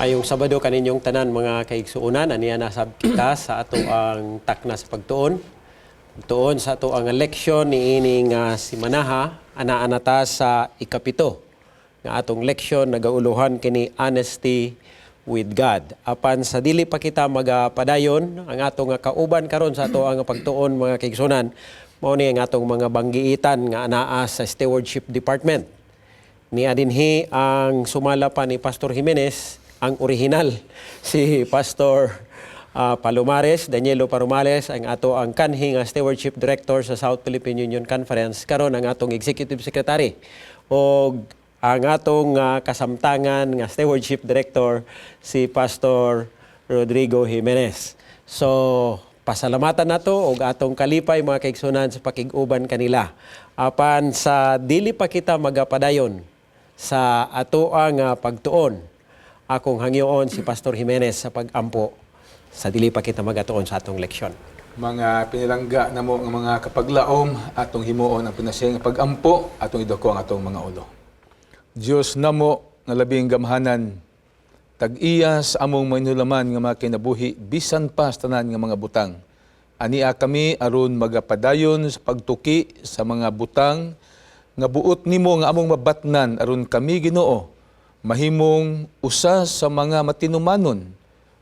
Maayong Sabado kaninyong tanan, mga kaigsuonan. Aniya na sab kita sa ato ang takna sa pagtuon. Pagtuon sa ato ang leksyon niining simanaha, anaa na ta sa 7 nga atong leksyon, nagauluhan kini "Honesty with God". Apan sa dili pa kita magapadayon, ang atong nga kauban karon sa ato ang pagtuon, mga kaigsuonan, mao ni ang atong mga banggiitan nga anaa sa Stewardship Department. Nia dinhi ang sumala pa ni Pastor Jimenez, ang original, si Pastor Palomares, Danielo Palomares, ang ato ang kanhi nga Stewardship Director sa South Philippine Union Conference, karon ang atong Executive Secretary. Og ang atong kasamtangan nga Stewardship Director, si Pastor Rodrigo Jimenez. So, pasalamatan nato og atong kalipay, mga kaigsunan, sa pakig-uban kanila. Apan sa dili pa kita magapadayon sa atoang pagtuon, akong hangyoon si Pastor Jimenez sa pag-ampo sa dili pa kita magatuon sa atong leksyon. Mga pinilangga namo nga mga kapaglaom, atong himuon ang pinasayang pag-ampo, atong iduko ang atong mga ulo. Diyos namo nga labing gamhanan, tag-iya sa among mahinulaman nga mga kinabuhi bisan pa sa tanan nga mga butang. Ania kami aron magapadayon sa pagtuki sa mga butang nga buot nimo nga among mabatnan aron kami, Ginoo, mahimong usa sa mga matinumanon,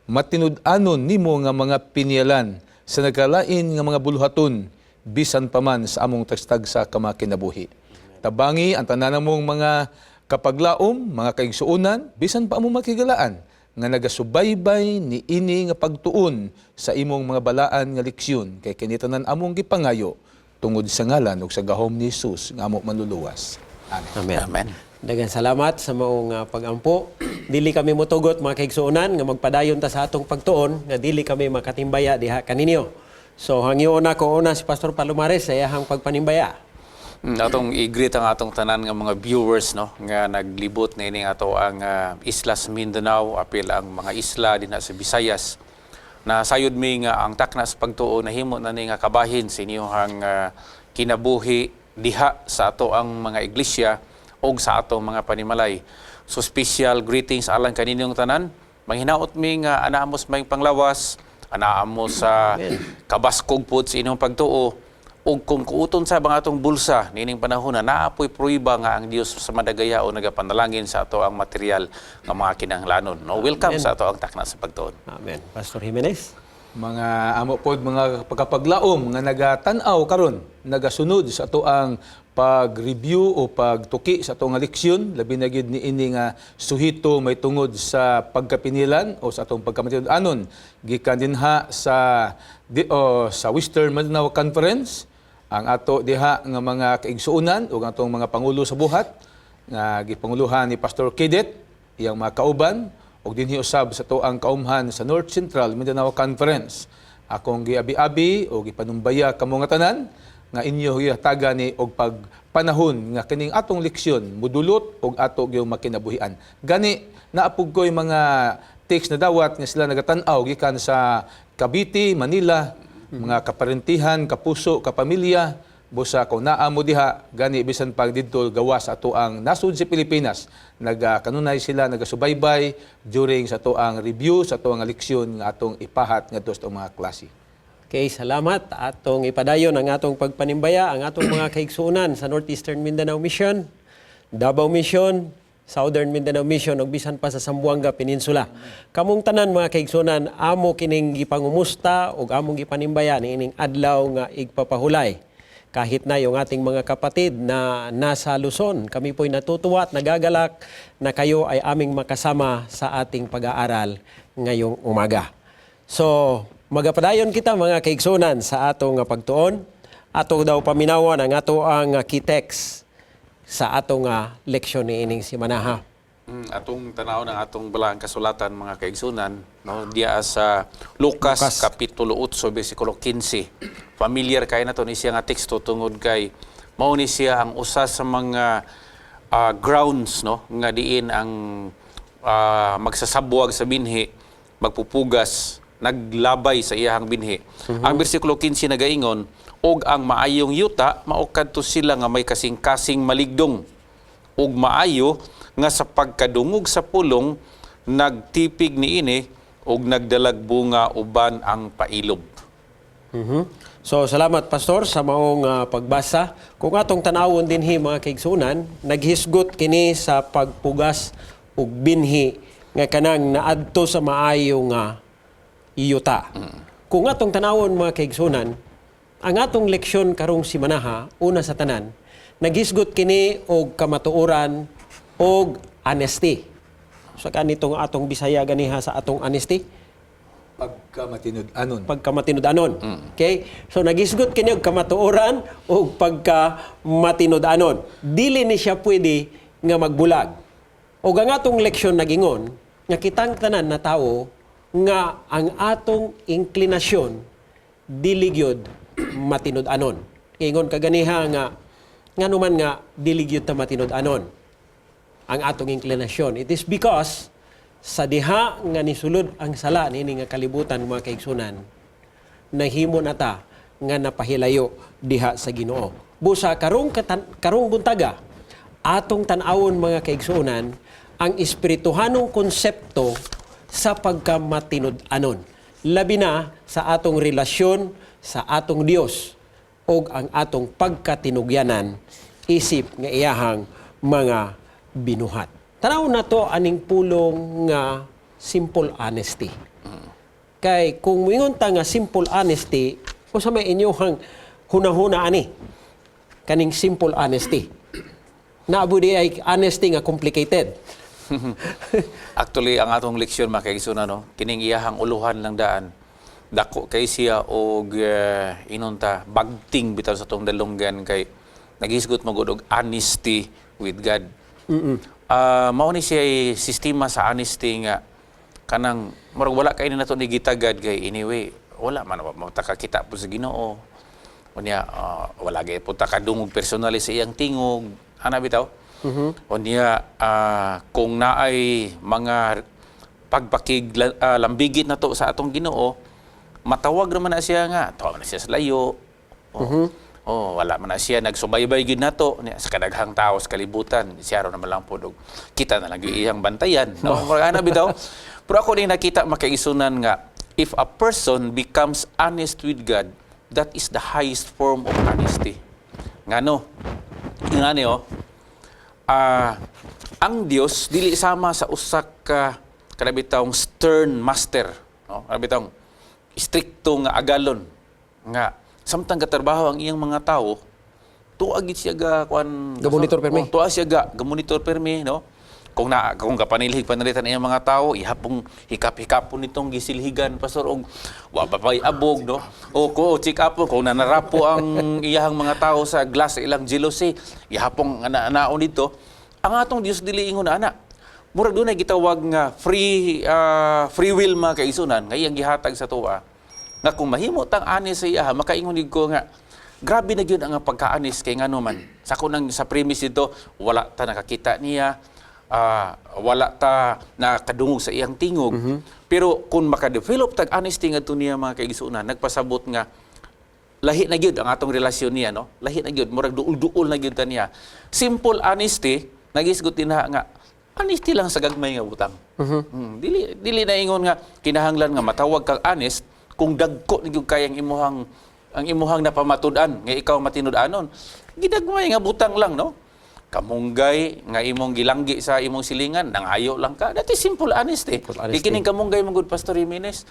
matinud-anon nimo nga mga piniyalan sa nagkalain nga mga buluhaton bisan pa man sa among tagsa ka mga kinabuhi. Tabangi ang tanan namong mga kapaglaom, mga kaigsuonan, bisan pa among makigalaan nga nagasubaybay ni ini nga pagtuon sa imong mga balaan nga leksyon, kay kini tanan among gipangayo tungod sa ngalan ug sa gahom ni Jesus nga among manluluwas. Amen. Amen. Amen. Daghang salamat sa maong pag-ampo. Dili kami motugot, mga kaigsuonan, nga magpadayon ta sa atong pagtuon nga dili kami makatimbaya diha kaninyo. So hangyoon nako una si Pastor Palomares sa iyahang pagpanimbaya. Atong i-greet ang atong tanan nga mga viewers, no, nga naglibot na ining ato ang isla sa Mindanao, apil ang mga isla dinha sa Visayas. Na sayod mi nga ang takna sa pagtuo nahimo na ni nga kabahin sa inyong kinabuhi diha sa ato ang mga iglesia ug sa atong mga panimalay. So special greetings alang kaninyong tanan. Manghinaot mi nga anaa mo sa maayong panglawas, anaa mo sa kabaskog pod sa inyong pagtuo. Ug kung kuuton sa bang atong bulsa niining panahon na naa po'y pruweba nga ang Dios sa madagaya o nagapanalangin sa ato ang material nga mga kinahanglanon. No, welcome sa ato ang takna sa pagtuon. Amen. Pastor Jimenez. Mga amo pod mga pagkapaglaom nga nagatan-aw karon, nagasunod sa ato ang pag-review o pagtuki sa atong leksyon, labi na gyud niini nga suhito may tungod sa pagkapinilan o sa atong pagkamatinud-anon gikan dinha sa di, o, sa Western Mindanao Conference, ang ato diha nga mga kaigsuonan ug atong mga pangulo sa buhat nga gipanguluhan ni Pastor Kedet, iyang mga kauban, ug dinhi usab sa atoang kaumhan sa North Central Mindanao Conference. Akong giabi-abi o gipanumbaya kamo nga tanan nga inyo gihatagan ni og pagpanahon nga kining atong leksyon mudulot og ato gyud makinabuhian. Gani naa pud ko'y mga text na dawat nga sila nagatan-aw gikan sa Cavite, Manila, mga kaparentihan, kapuso, kapamilya, busa kung naa mo diha, gani bisan pag didto gawas ato ang nasud sa Pilipinas, nagakanunay sila nagasubaybay during sa ato ang review sa ato ang leksyon nga atong ipahat ngadto sa atong mga klase. Okay, salamat. Atong ipadayon ang atong pagpanimbaya, ang atong mga kaigsuonan sa Northeastern Mindanao Mission, Davao Mission, Southern Mindanao Mission ug bisan pa sa Zamboanga Peninsula. Kamong tanan, mga kaigsuonan, amo kining gipangumusta ug among gipanimbaya niining adlaw nga igpapahulay. Kahit na yung ating mga kapatid na nasa Luzon, kami po'y natutuwa at nagagalak na kayo ay aming makasama sa ating pag-aaral ngayong umaga. So, magapadayon kita, mga kaigsunan, sa atong pagtuon. Ato daw paminawan ang ato ang key text sa atong leksyon ni ining simanaha. Atong tanaw ng atong balaang kasulatan, mga kaigsunan, no, diya sa Lucas, Lucas. Kapitulo 8 bersikulo 15. Familiar kay nato ni siya nga teksto tungod kay mao ni siya ang usa sa mga grounds, no, nga diin ang magsasabwag sa binhi magpupugas naglabay sa iyahang binhi. Ang bersikulo 15 nagaingon, "Og ang maayong yuta mao kadto sila nga may kasing-kasing maligdong ug maayo nga sa pagkadungog sa pulong Nagtipig niini ug nagdalag bunga uban ang pailob. So salamat, Pastor, sa maong pagbasa. Kung atong tanawon dinhi, mga kaigsunan, naghisgot kini sa pagpugas og binhi nga kanang naadto sa maayo nga iyuta. Kung atong tanawon, mga kaigsunan, ang atong leksyon karong simanaha, una sa tanan, naghisgot kini og kamatuoran og honesty. Sa kanitong atong Bisaya ganiha sa atong honesty? Pagkamatinud-anon. Pagkamatinud-anon. Okay? So nagisgot kini og kamatuoran og pagkamatinud-anon. Dili ni siya pwede nga magbulag. Og ang atong leksyon nagingon nga kitang tanan na tawo nga ang atong inklinasyon dili gyud matinud-anon. Ingon kaganiha nga ngano man nga dili gyud ta matinud-anon ang atong inklinasyon. It is because sa diha nga nisulod ang sala niini nga kalibutan, mga kaigsunan, nahimo na ta nga napahilayo diha sa Ginoo. Busa karong buntaga, atong tan-awon, mga kaigsunan, ang espirituhanong konsepto sa pagkamatinud-anon. Labi na sa atong relasyon sa atong Dios og ang atong pagkatinugyanan isip nga iyahang mga binuhat. Tanaw na to aning pulong nga simple honesty. Kay kung muingon ta nga simple honesty, unsa may inyong hunahuna ani? Kaning simple honesty. Naabo di ay honesty nga complicated. Actually, ang atong leksyon, mga kaigsunan, no, kining iyahang uluhan lang daan. Dako kay siya og inunta bagting bitaw sa atong dalunggan kay naghisgot mo gud og honesty with God. Mao ni siya ay sistema sa honesty nga kanang murag wala kay ni nato ni gitagad kay anyway wala man mo ta kakita po sa Ginoo. Unya wala gay po ta kadungog personally sa iyang tingog ana bitaw. Unya kung naay mga pagpakig lambigit na to sa atong Ginoo, matawag naman na siya nga tawag na siya sa layo. Oh, oh, wala man na siya nagsubaybay gid nato. Niya, sa kadaghang tao sa kalibutan, siya ra naman lang pod og kita na lang gyud iyang bantayan. No, murag ana bitaw. Pero ako ni nakita, makaigsunan, nga if a person becomes honest with God, that is the highest form of honesty. Ngano? Ngani oh. Ang Dios dili sama sa usa ka kanabitawng stern master, no? Kanabitawng strikto nga agalon nga samtang gatrabaho ang iyang mga tawo, tuwa gid siya ga kuan. Gamonitor permi. Oh, tuwa siya ga monitor permi, no? Kung kapanilhig panalitan iyang mga tao, ihapong hikap-hikapon nitong gisilhigan, Pastor, og wa pa pa'y abog, no? O ko check up kung nanarapo ang iyahang mga tao sa glass sa ilang jealousy, ihapong ana-anaon dito. Ang atong Dios dili ingon ana. Murag dunay gitawag nga free will, mga kaigsunan, nga iyang gihatag sa tuwa nga kung mahimo tang honest sa iya, makaingon ko nga grabe na gyud ang pagka-honest kay ngano man sa kunang sa premise dito wala ta nakakita niya, wala ta nakadungog sa iyang tingog. Pero kung makadevelop tag honesty ngadto niya, mga kaigsuonan, nagpasabot nga lahi na gyud ang atong relasyon niya, no? Lahi na gyud, murag duol-duol na gyud ta niya. Simple honesty, nagisgot din na nga honesty lang sa gagmay nga butang. Dili dili na ingon nga kinahanglan nga matawag kang honest kung dagko ni gyud kayang imuhang ang imuhang napamatud-an nga ikaw matinud-anon. Gidagmay nga butang lang, no? Kamunggay nga imong gilanggi sa imong silingan, nangayo lang ka. That is simple honesty. Simple honesty. Kining kamunggay man gud, Pastor Jimenez,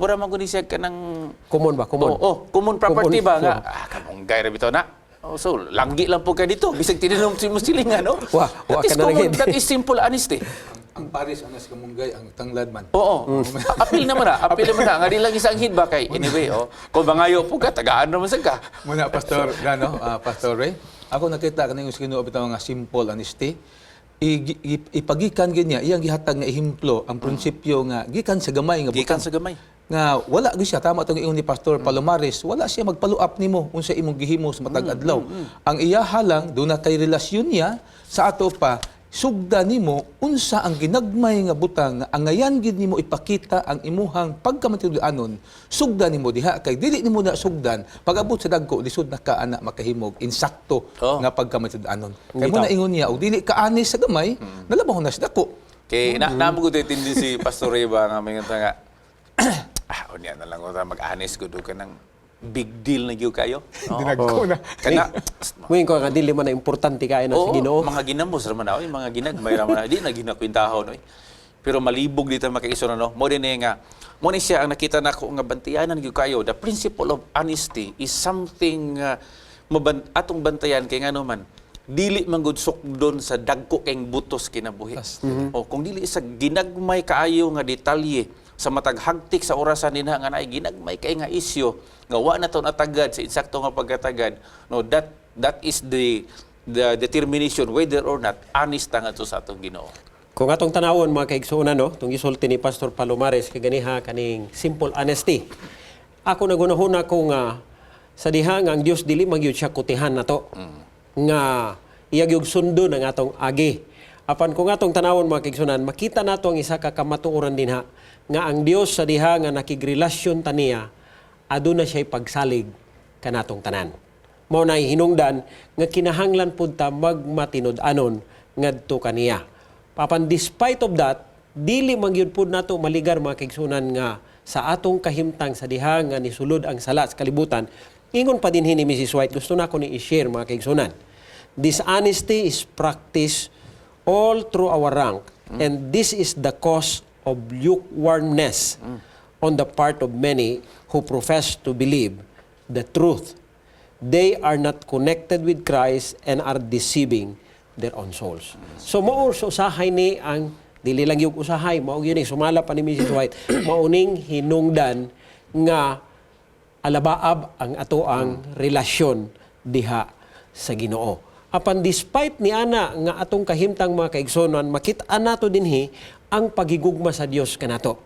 mura man gud ni siya kanang Common ba? Common. Oh, common property Common. ba nga? Kamunggay ra bitaw na. Oh, so langgi lang po kay dito bisag tininom si mo silingan, no? Wa That is ka na common, lang. that is simple honesty. Ang Paris anas kamunggay, ang tanglad man. Oo. Apil naman na. Nga di lang isang hit ba kay anyway, oh. Kung mangayo po ka, tagaan naman sad ka. Muna, Pastor Gano, Pastor Ray. Ako nakita kaning sa Ginoo bitaw nga simple honesty. Ipagikan gyud niya iyang gihatag nga ehemplo ang prinsipyo nga gikan sa gamay nga Gikan butang. sa gamay. Nga wala gyud siya, tama tong ingon ni Pastor Palomares, wala siya magfollow up nimo unsa imong gihimo sa matag adlaw. Ang iyaha lang duna kay relasyon niya sa ato pa, sugda nimo unsa ang ginagmay nga butang nga angayan gid nimo ipakita ang imuhang pagkamatinud-anon. Sugda nimo diha kay dili nimo na sugdan, pag-abot sa dagko lisod na ka ana makahimog insakto nga pagkamatinud-anon. Kay mo Bitaw. na ingon niya og dili ka honest sa gamay, nalabaw na sa dako. Kay na namo gud tendency, Pastor Reba, nga may nga unya na lang ko mag-honest gud ka ng big deal na gyud kayo. Oo. Dinagko na. Kana Muingon ko nga dili man na importante kaayo na sa Oo, Ginoo. mga ginamos ra man na, oy, mga ginagmay ra man na. Di na ginakwintahon, oy. Pero malibog dito makaiso na, no. Mo din eh nga mo ni siya ang nakita nako nga bantayanan gyud kayo. The principle of honesty is something atong bantayan kay ngano man dili man gud sukdon sa dagko kayng butos kinabuhi. O kung dili sa ginagmay kaayo nga detalye sa matag hagtik sa orasan dinha nga naay ginagmay kay nga isyu nga wa na to natagad sa insakto nga pagkatagad, no, that is the determination whether or not honest ta ngadto sa atong Ginoo. Kung atong tanawon, mga kaigsuonan, no, tong gisulti ni Pastor Palomares kaganiha kaning simple honesty. Ako nagunahuna ko nga sa diha nga ang Dios dili magyud siya kutihan nato. Nga iya gyud sundon ang atong agi. Apan kung atong tanawon, mga kaigsuonan, makita nato ang isa ka kamatuoran dinha nga ang Dios sa diha nga nakigrelasyon ta niya, aduna siya'y pagsalig kanatong tanan. Mao na hinungdan nga kinahanglan pud ta magmatinud-anon ngadto kaniya. Apan despite of that, dili man gyud pud nato maligar, mga kaigsuonan, nga sa atong kahimtang sa diha nga nisulod ang sala sa kalibutan, ingon pa dinhi ni Mrs. White, gusto na ako ni i-share, mga kaigsuonan. "Dishonesty is practiced all through our rank and this is the cause of lukewarmness on the part of many who profess to believe the truth. They are not connected with Christ and are deceiving their own souls." So mao sa usahay ni ang dili lang yung usahay, mao gyud ni sumala pa ni Mrs. White, mauning hinungdan nga alabaab ang ato ang relasyon diha sa Ginoo. Apan despite ni ana nga atong kahimtang, mga kaigsonan, makita nato dinhi ang paghigugma sa Dios kanato.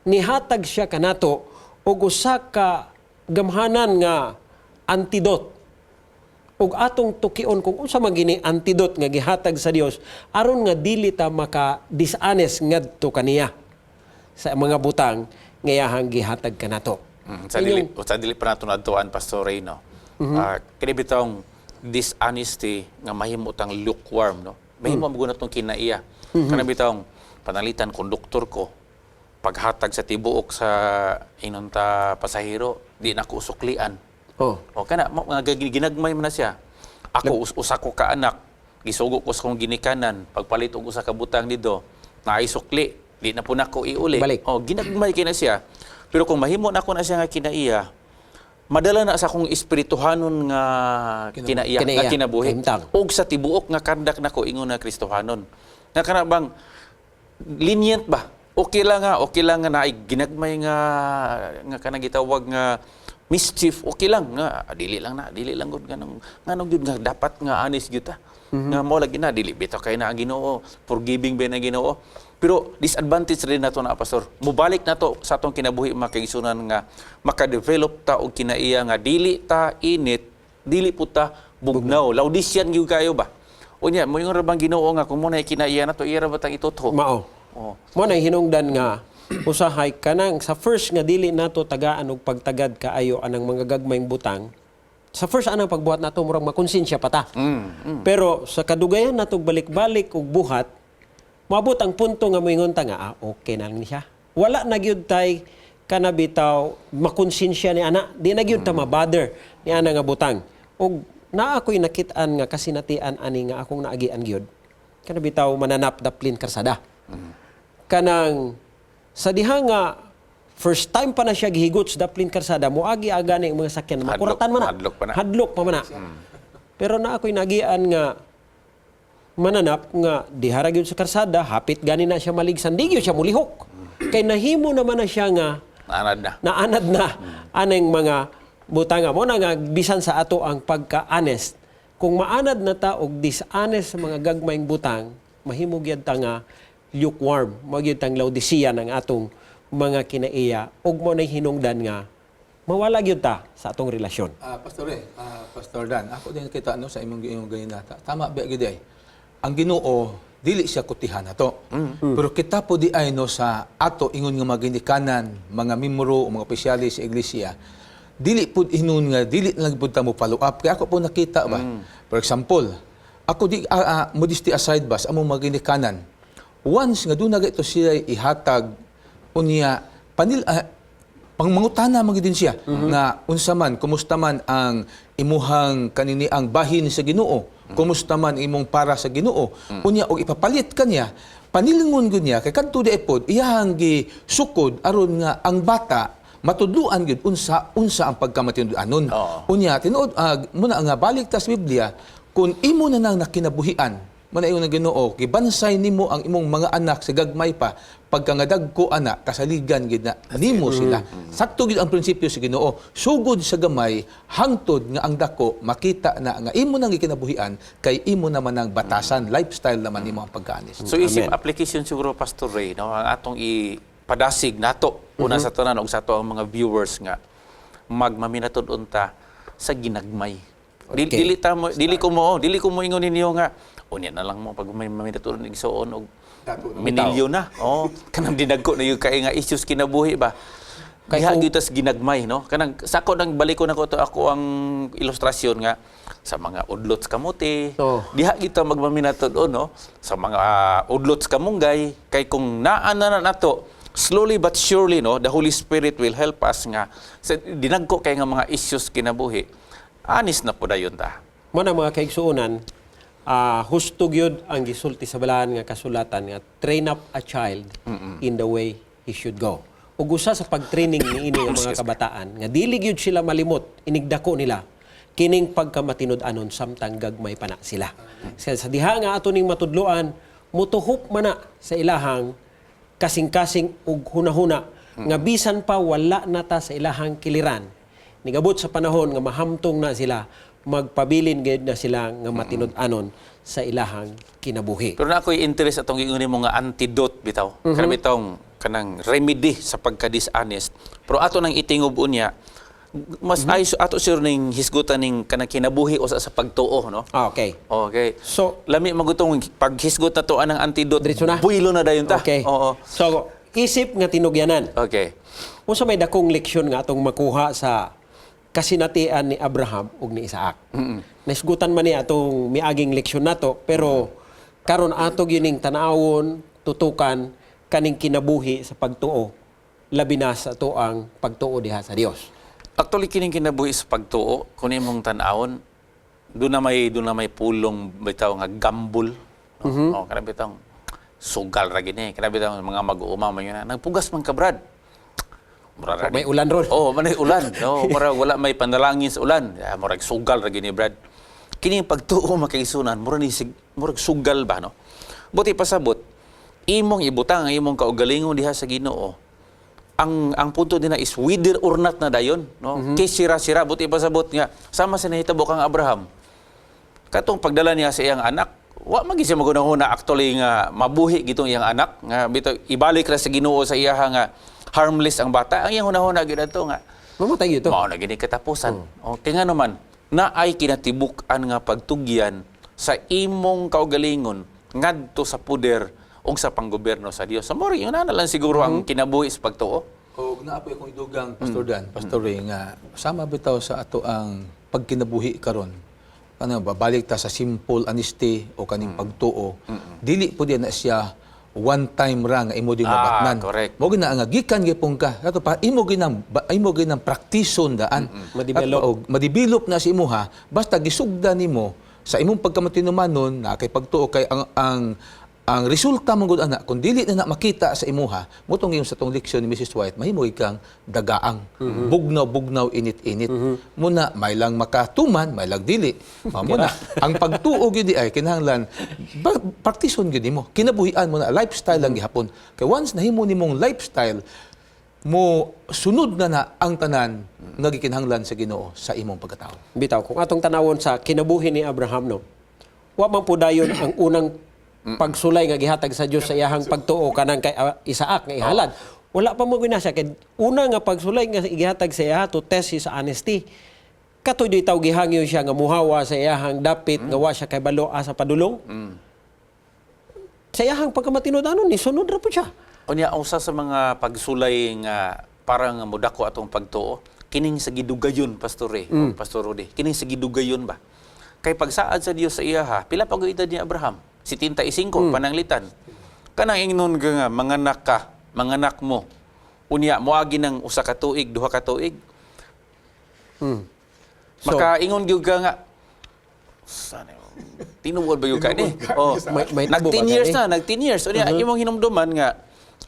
Nihatag siya kanato og usa ka gamhanan nga antidote ug atong tukion kung unsa man gini antidote nga gihatag sa Dios aron nga dili ta maka dishonest ngadto kaniya sa mga butang nga iyahang gihatag kanato. Sa dili pa nato nadtuan, Pastor Ray, no. Kini bitawng dishonesty nga mahimo tang lukewarm, no. Mahimo mm. mo natong kinaiya. Kana bitawng panalitan konduktor ko, paghatag sa tibuok sa inonta pasahero, di na ko usuklian. O kana mo nga ginagmay man na siya. Ako usa ko ka anak, gisugo ko sa kong ginikanan, pagpalit og usa ka butang dito, naay sukli, di na po nako iuli. Balik. O ginagmay kay na siya. Pero kung mahimo na ko na siya nga kinaiya, madala na sa akong espirituhanon nga kinaiya, Kinaiya. nga kinabuhi. Kahimtang. Og sa tibuok nga kandak nako ingon na Kristohanon. Nga kana bang lenient ba? Okay lang nga naay ginagmay nga nga kanang gitawag nga mischief, okay lang nga dili lang na, dili lang gud nganong nganong gyud nga dapat nga honest gyud ta. Nga mo lagi na dili bitaw kay na ang Ginoo, forgiving ba na Ginoo. Pero disadvantage rin nato na, Pastor. Mubalik na to sa atong kinabuhi, mga kaigsunan, nga maka-develop ta og kinaiya nga dili ta init, dili pud ta bugnaw. Laodicean gyud kayo ba? Unya, mo ra bang Ginoo nga kung mo na kinaiya na to, iya ra ba tang itutho? Mao. Oh. Mo na hinungdan nga usahay kanang sa first nga dili nato tagaan og pagtagad kaayo anang mga gagmayng butang. Sa first anang pagbuhat nato murag makonsensya pa ta. Pero sa kadugayan nato balik-balik og buhat, moabot ang punto nga moingon ta nga okay na lang ni siya. Wala na gyud tay kana bitaw makonsensya ni ana, di na gyud ta mabother ni ana nga butang. Og naa ko'y nakit-an nga kasinatian ani nga akong naagian gyud. Kana bitaw mananap daplin karsada. Kanang sa diha nga first time pa na siya gihigot sa daplin karsada, moagi aga ni ang mga sakyan, makuratan man na. Hadlok pa na. Hadlok pa man na. Pero na ako'y nagian nga mananap nga dihara gyud sa karsada, hapit gani na siya maligsan, di gyud siya mulihok. Kay nahimo naman na siya nga Naanad na. Naanad na aneng mga butanga mo na nga bisan sa ato ang pagka-honest, kung maanad na ta og dishonest sa mga gagmayng butang, mahimo gyud ta nga lukewarm, magyud tang Laodicea ng atong mga kinaiya ug mo nay hinungdan nga mawala gyud ta sa atong relasyon. Pastor eh, Pastor Dan, ako din kita no sa imong imong ganinata. Tama ba gid ay? Ang Ginoo dili siya kutihan nato. Pero kita po di ay no sa ato ingon nga maginikanan, mga membro o mga opisyalis sa iglesia, dili pud ingon nga dili lang pud ta mo follow up. Kaya ako po nakita ba. For example, ako di modesty aside ba sa among maginikanan. Once nga duna ito siya ihatag, unya panil pangmangutana man gyud din siya nga unsa man, kumusta man ang imuhang kanini, ang bahin sa Ginoo, kumusta man imong para sa Ginoo. Unya og ipapalit kaniya, panilingon gyud niya kay kadto di pod iyahang gisukod aron nga ang bata matudluan gyud unsa unsa ang pagkamatinud-anon. Unya tinuod muna nga balik ta sa Biblia, kung imo na nang nakinabuhian man ingon ng Ginoo, gibansay nimo ang imong mga anak sa gagmay pa, pagka nga dagko ana, kasaligan gid na nimo sila. Sakto gid ang prinsipyo sa Ginoo, sugod sa gamay hangtod nga ang dako makita na nga imo nang gikinabuhian kay imo naman ang batasan, lifestyle naman nimo ang pagkaanis. So isip application siguro, Pastor Ray, no, ang atong ipadasig nato una sa tanan og sa ato ang mga viewers nga magmaminatud unta sa ginagmay. Dili ta mo dili ko mo ingon ninyo nga unya na lang mo pag may maminatud igsuon og minilyo na. Oh, kanang dinagko na yung kay nga issues kinabuhi ba. Kay Diha gyud tas ginagmay, no? Kanang sako nang balik ko na ko to ako ang ilustrasyon nga sa mga udlot sa kamote. Diha kita magmaminatud o, no, sa mga udlot sa kamunggay, kay kung naa na na nato, slowly but surely, no, the Holy Spirit will help us nga sa dinagko kay nga mga issues kinabuhi, anis na po dayon ta. Mo na, mga kaigsuonan, husto gyud ang gisulti sa balaan nga kasulatan nga train up a child in the way he should go. Ug usa sa pag-training niini nga mga kabataan nga dili gyud sila malimot inigdako nila kining pagkamatinud-anon samtang gagmay pa na sila. Sa diha nga ato ning matudloan, mutuhop man na sa ilahang kasing-kasing ug hunahuna nga bisan pa wala na ta sa ilahang kiliran, nigabot sa panahon nga mahamtong na sila, magpabilin gayud na sila nga matinud-anon sa ilahang kinabuhi. Pero na ako'y interest atong giingon nimo nga antidote bitaw. Kanang bitawng kanang remedy sa pagka-dishonest. Pero ato nang itingob unya, mas ay ato sure ning hisgutan ning kanang kinabuhi usa sa pagtuo, no? Ah, okay. Okay. So, lami magutong paghisgot na to anang antidote. Diretso na? Builo na dayon ta. Okay. Oo. So, isip nga tinugyanan. Unsa may dakong leksyon nga atong makuha sa kasinatian ni Abraham ug ni Isaac? Naisgutan man ni atong miaging leksyon nato, pero karon ato gyud ning tan-awon, tutukan kaning kinabuhi sa pagtuo, labi na sa ato ang pagtuo diha sa Dios. Actually, kining kinabuhi sa pagtuo, kung imong tan-awon, doon na may pulong bitaw nga gamble. No? Oh, kanang bitaw sugal ra gini. Kanang bitaw mga mag-uuma man yun na. Nagpugas man ka, Brad. Mura ra May ulan ron. Oh, manay ulan. No, mura wala may panalangin sa ulan. Ah, murag sugal ra gini, Brad. Kini ang pagtuo, makaigsuonan, mura ni murag sugal ba, no? Buti pasabot, imong ibutang ang imong kaugalingon diha sa Ginoo. Ang punto din na is whether or not na dayon, no? Kay sira-sira, buti pasabot nga sama sa nahitabo kang Abraham. Katong pagdala niya sa iyang anak, wa man gyud siya magunahuna actually nga mabuhi gitong iyang anak nga bitaw ibalik ra sa Ginoo sa iyaha nga harmless ang bata. Ang iyang hunahuna gyud ato nga Mamatay gyud to. mao na gini katapusan. Okay nga naman, na ay kinatibuk-an nga pagtugyan sa imong kaugalingon ngadto sa puder ug sa panggobyerno sa Dios. So, mao yun na lang siguro ang kinabuhi sa pagtuo. O naa po akong idugang, Pastor Dan, Pastor Ray, nga sama bitaw sa ato ang pagkinabuhi karon. Ano ba, balik ta sa simple honesty o kaning pagtuo. Dili po diyan na siya one time ra nga imo din mabatnan. Correct. Mo gina nga gikan gyapon ka. Kato pa imo ginang praktison daan. Ma-develop. At, og ma-develop na si imuha basta gisugda nimo sa imong pagkamatinumanon na kay pagtuo, kay ang resulta man gud ana kung dili na na makita sa imuha mo tong yung sa tong leksyon ni Mrs. White, mahimo kang dagaang bugnaw bugnaw, init-init muna, may lang makatuman, may lang dili. Mao mo na ang pagtuo gyud di ay kinahanglan praktison gyud nimo, kinabuhian mo na, lifestyle lang gihapon, kay once nahimo nimong lifestyle mo, sunod na na ang tanan nga gikinahanglan sa Ginoo sa imong pagkatao. Bitaw, kung atong tanawon sa kinabuhi ni Abraham, no, wa man po dayon ang unang pagsulay nga gihatag sa Dios sa iyahang pagtuo kanang kay Isaac nga ihalad. Wala pa mo gina siya kay una nga pagsulay nga gihatag sa iya to test his honesty. Katoy di taw gihangyo siya nga muhawa sa iyahang dapit nga wa siya kay balo asa padulong. Sa iyahang pagkamatinud-anon ni sunod ra po siya. Unya, usa sa mga pagsulay nga para nga modako atong pagtuo, kining sa gidugayon, Pastor Ray, o Pastor Rudy, kining sa gidugayon ba? Kay pagsaad sa Dios sa iyaha, pila pa edad ni Abraham? 75 pananglitan. Kanang ingnon ka nga manganak ka, manganak mo. Unya moagi ng usa ka tuig, duha ka tuig. So, Makaingon gyud ka nga sana tinuod ba gyud ka ni? Oh. May Nag tabo ba 10 years gani? na, nag 10 years. Unya imong hinumduman nga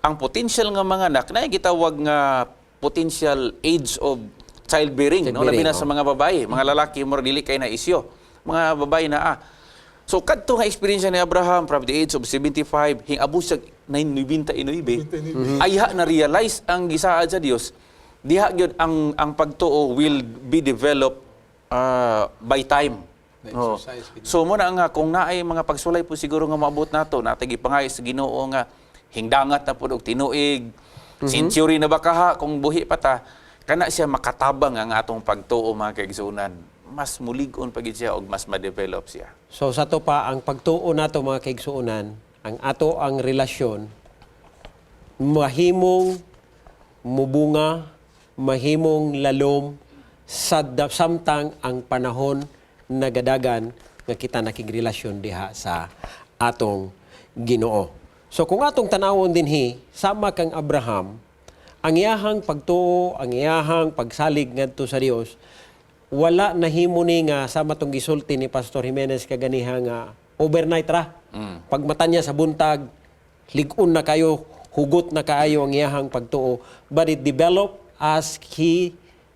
ang potential nga mga anak na gitawag nga potential age of childbearing, no? Childbearing, Labi na sa oh. mga babae, mga lalaki mo dili kay na isyo. Mga babae na ah. So kadto nga experience ni Abraham from the age of 75 hingabot sa 99, ayha na realize ang gisaad sa Dios. Diha gyud ang pagtuo will be developed by time. Oh. Na-exercise gid. So mo na nga kung naay mga pagsulay po siguro nga maabot nato, natay gipangay sa Ginoo nga hingdangat na pud og tinuig, century na ba kaha kung buhi pa ta, kana siya makatabang ang atong pagtuo, mga kaigsuonan. Mas mulig-on pa gid siya og mas ma-develop siya. So sa to pa ang pagtuo nato, mga kaigsuonan, ang ato ang relasyon mahimong mubunga, mahimong lalom sa samtang ang panahon nagadagan nga kita nakigrelasyon diha sa atong Ginoo. So kung atong tanawon dinhi sama kang Abraham, ang iyahang pagtuo, ang iyahang pagsalig ngadto sa Dios, wala nahimo ni nga sama tong gisulti ni Pastor Jimenez kaganiha nga overnight ra. Pagmata niya sa buntag, lig-on na kayo, hugot na kaayo ang iyahang pagtuo. But it developed as he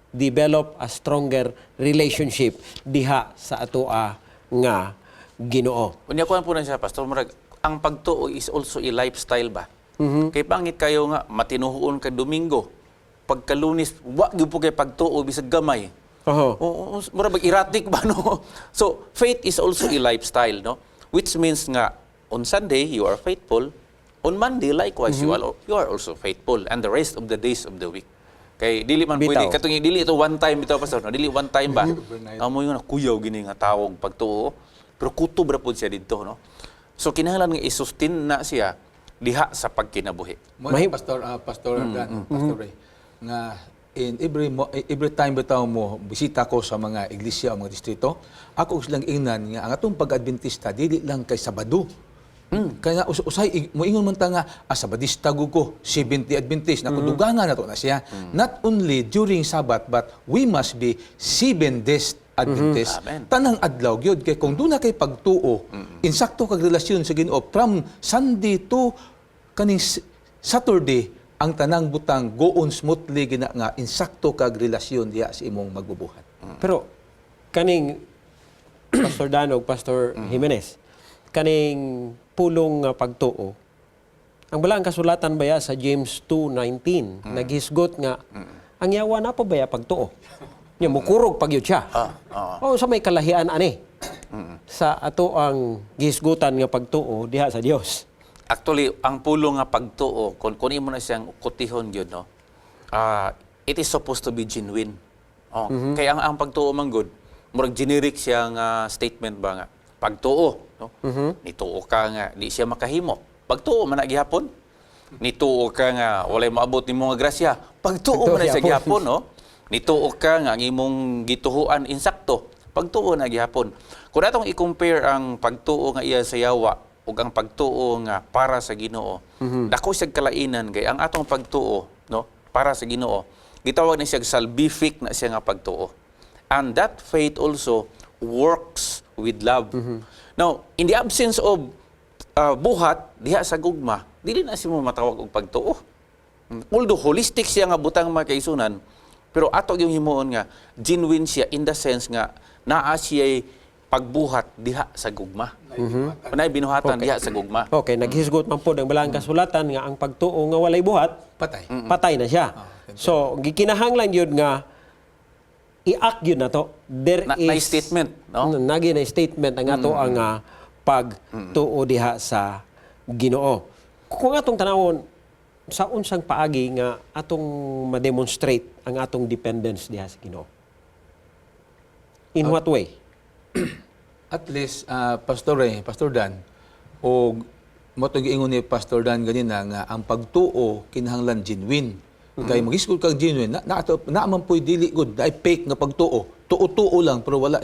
develop a stronger relationship diha sa atoa nga Ginoo. Unya ko po na siya, Pastor, murag ang pagtuo is also a lifestyle ba? Kay pangit kayo nga matinuhuon ka Domingo. Pagka Lunes, wa gyud po kay pagtuo bisag gamay. Oo, mura bag erratic ba, no? So, faith is also a lifestyle, no? Which means nga on Sunday you are faithful, on Monday likewise you are also faithful and the rest of the days of the week. Kay dili man pwede katong dili ito one time bitaw, Pastor, no? Dili one time ba? Amo yung kuyaw gini nga tawog pagtuo, pero kutob ra pud siya didto, no? So kinahanglan nga i-sustain na siya diha sa pagkinabuhi. Mo na, Pastor Pastor Dan, Pastor Ray, nga in every time bitaw mo bisita ko sa mga iglesia o mga distrito, ako silang ingnan nga ang atong pag-Adventista dili lang kay Sabado. Kaya nga usay moingon man ta nga ah, Sabadista gud ko, Seventh Adventist, nako dugangan nato na siya. Not only during Sabbath but we must be 7 days Adventist. Amen. Tanang adlaw gyud kay kung duna kay pagtuo, insakto kag relasyon sa Ginoo from Sunday to kaning Saturday, ang tanang butang go on smoothly gina nga insakto kag relasyon diha sa imong magbubuhat. Pero kaning Pastor Danog, Pastor Jimenez, kaning pulong nga pagtuo, ang balaang kasulatan baya sa James 2:19 naghisgot nga ang yawa na pa baya pagtuo. Nya mukurog pag yun siya. Oh, sa may kalahian ani sa ato ang gihisgutan nga pagtuo diha sa Dios. Actually, ang pulong nga pagtuo, kung imo na siyang kutihon gyud, no? Ah, it is supposed to be genuine. Oh, kaya ang pagtuo man gud, murag generic siya nga statement ba nga. Pagtuo, no? Nituo ka nga di siya makahimo. Pagtuo man na gihapon. Nituo ka nga walay maabot nimo nga grasya. Pagtuo Pagtuo man na siya gihapon. gihapon, no? Nituo ka nga ang imong gituhuan insakto. Pagtuo na gihapon. Kung atong i-compare ang pagtuo nga iya sa yawa ug ang pagtuo nga para sa Ginoo, dako siyang kalainan kay ang atong pagtuo, no, para sa Ginoo, gitawag na siya salvific na siya nga pagtuo. And that faith also works with love. Now, in the absence of buhat diha sa gugma, dili na siya mo matawag og pagtuo. Although holistic siya nga butang, mga kaigsuonan, pero ato yung himuon nga genuine siya in the sense nga naa siya pagbuhat diha sa gugma. Mm-hmm. Binuhatan diha sa gugma. Okay, naghisgot man pod ang balaang kasulatan nga ang pagtuo nga walay buhat, Patay. patay na siya. So, gikinahanglan yun nga i-act yun na to. There Na is statement, no? Nagi na statement ang ato ang pagtuo diha sa Ginoo. Kung atong tanawon sa unsang paagi nga atong ma-demonstrate ang atong dependence diha sa Ginoo. In what way? At least Pastor Ray, Pastor Dan, o mo to giingon ni Pastor Dan ganina nga ang pagtuo kinahanglan genuine. Kay magisgol kag genuine na na, na man po'y dili gud, dai fake nga pagtuo. Tuo-tuo lang pero wala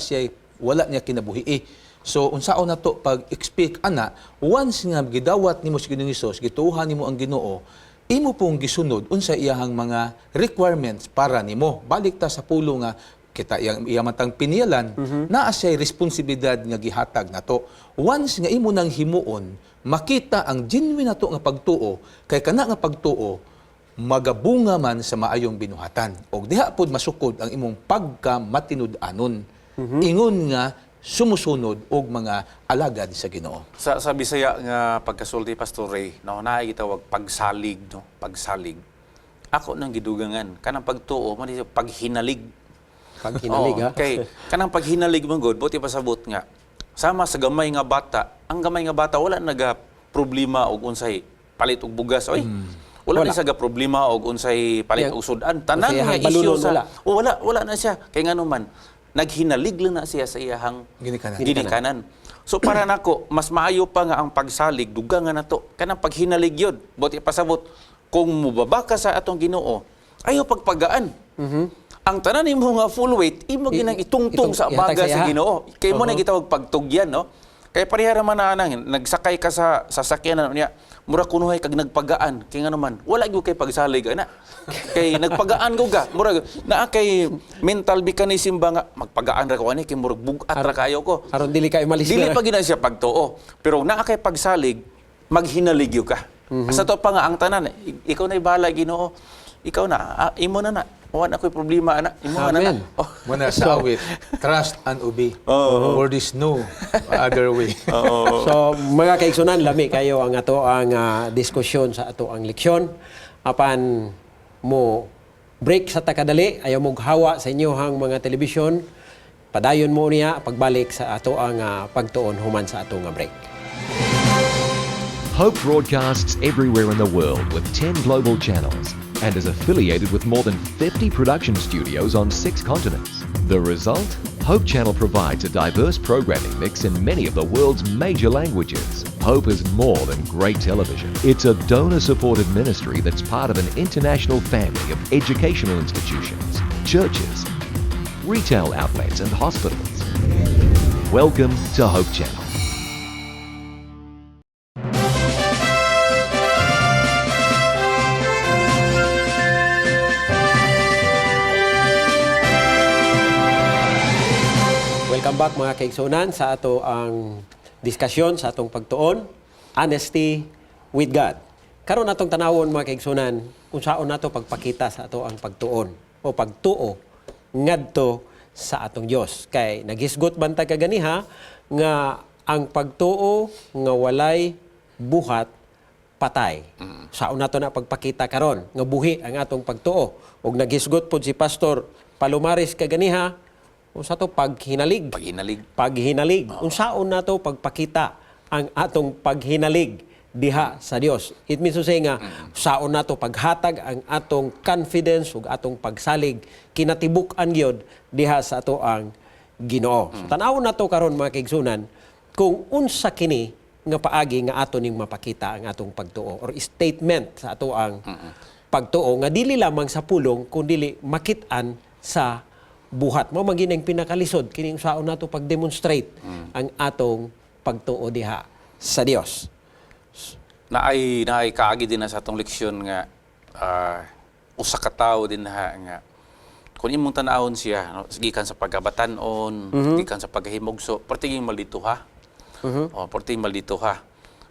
niya kinabuhi. So unsaon nato pag expect ana once nga gidawat nimo si Ginoong Hesus, gituohan nimo ang Ginoo, imo pong gisunod unsa iyahang mga requirements para nimo. Balik ta sa pulo nga kita iyang iya man tang piniyalan, naa siya'y responsibilidad nga gihatag nato. Once nga imo nang himuon, makita ang genuine nato nga pagtuo, kay kana nga pagtuo magabunga man sa maayong binuhatan. Og diha pod masukod ang imong pagkamatinud-anon. Ingon nga sumusunod og mga alagad sa Ginoo. Sa Bisaya nga pagkasulti, Pastor Ray, no, naa gitawag pagsalig, no, pagsalig. Ako nang gidugangan kanang pagtuo man siya paghinalig. Paghinalig, Oo, ha? kay kanang paghinalig man gud, buti pasabot nga sama sa gamay nga bata, ang gamay nga bata wala naga problema og unsay palit og bugas oy. Wala, Wala. na siya ga problema og unsay palit Yang- og sudan. Tanan unsay nga iyang isyu balunon, sa wala. Oh, wala, wala na siya. Kay ngano man naghinalig lang na siya sa iyahang Ginikanan. ginikanan. So para nako, mas maayo pa nga ang pagsalig dugangan nato kanang paghinalig yun. Buti pasabot kung mubaba ka sa atong Ginoo, ayo pagpagaan. Ang tanan nimo nga full weight imo ginang itungtong sa ihatag baga sa sa iyaha. Ginoo. Kay mo na gitawag pagtugyan, no? Kay pareha ra man na anang nagsakay ka sa sasakyan ano niya, mura kunuhay kag nagpagaan kay ngano man wala gyud kay pagsalig ana. Kay nagpagaan ko ga, mura naa kay mental mechanism ba nga magpagaan ra ko ani kay murag bug-at ra kayo ko. Aron dili kayo malis Dili na. pa gina siya pagtuo. Pero naa kay pagsalig, maghinalig gyud ka. Sa to pa nga ang tanan, ikaw na bahala Ginoo. Ikaw na, imo na na. Wa na ko'y problema ana. Imo na na. Amen. Oh. Muna sa awit, trust and obey. For this no other way. So mga kaigsunan, lami kayo ang ato ang diskusyon sa ato ang leksyon. Apan mo break sa takadali, ayaw mo hawa sa inyohang mga telebisyon. Padayon mo niya pagbalik sa ato ang pagtuon human sa ato nga break. Hope broadcasts everywhere in the world with 10 global channels and is affiliated with more than 50 production studios on 6 continents. The result? Hope Channel provides a diverse programming mix in many of the world's major languages. Hope is more than great television. It's a donor-supported ministry that's part of an international family of educational institutions, churches, retail outlets and hospitals. Welcome to Hope Channel. Welcome back, mga kaigsunan, sa ato ang diskusyon sa atong pagtuon, Honesty with God. Karon atong tanawon, mga kaigsunan, kung saon nato pagpakita sa ato ang pagtuon o pagtuo ngadto sa atong Dios. Kay naghisgot banta kaganiha nga ang pagtuo nga walay buhat, patay. Saon nato na pagpakita karon nga buhi ang atong pagtuo? Ug naghisgot pod si Pastor Palomares kaganiha unsa to paghinalig. Paghinalig. Paghinalig. Unsaon nato pagpakita ang atong paghinalig diha sa Dios? It means to say nga saon nato paghatag ang atong confidence ug atong pagsalig kinatibuk-an gyud diha sa ato ang Ginoo. So, tan-awon nato karon, mga kaigsunan, kung unsa kini nga paagi nga ato ning mapakita ang atong pagtuo or statement sa ato ang pagtuo nga dili lamang sa pulong kundi makit-an sa buhat. Mao man gyud ang pinakalisod kining saon nato pag-demonstrate ang atong pagtuo diha sa Dios. Naay kaagi din na sa atong leksyon nga usa ka tawo din ha nga kung imong tan-awon siya, no, gikan sa pagkabatan-on, gikan sa pagkahimugso, pertiging maldito ha. Oh, pertiging maldito ha.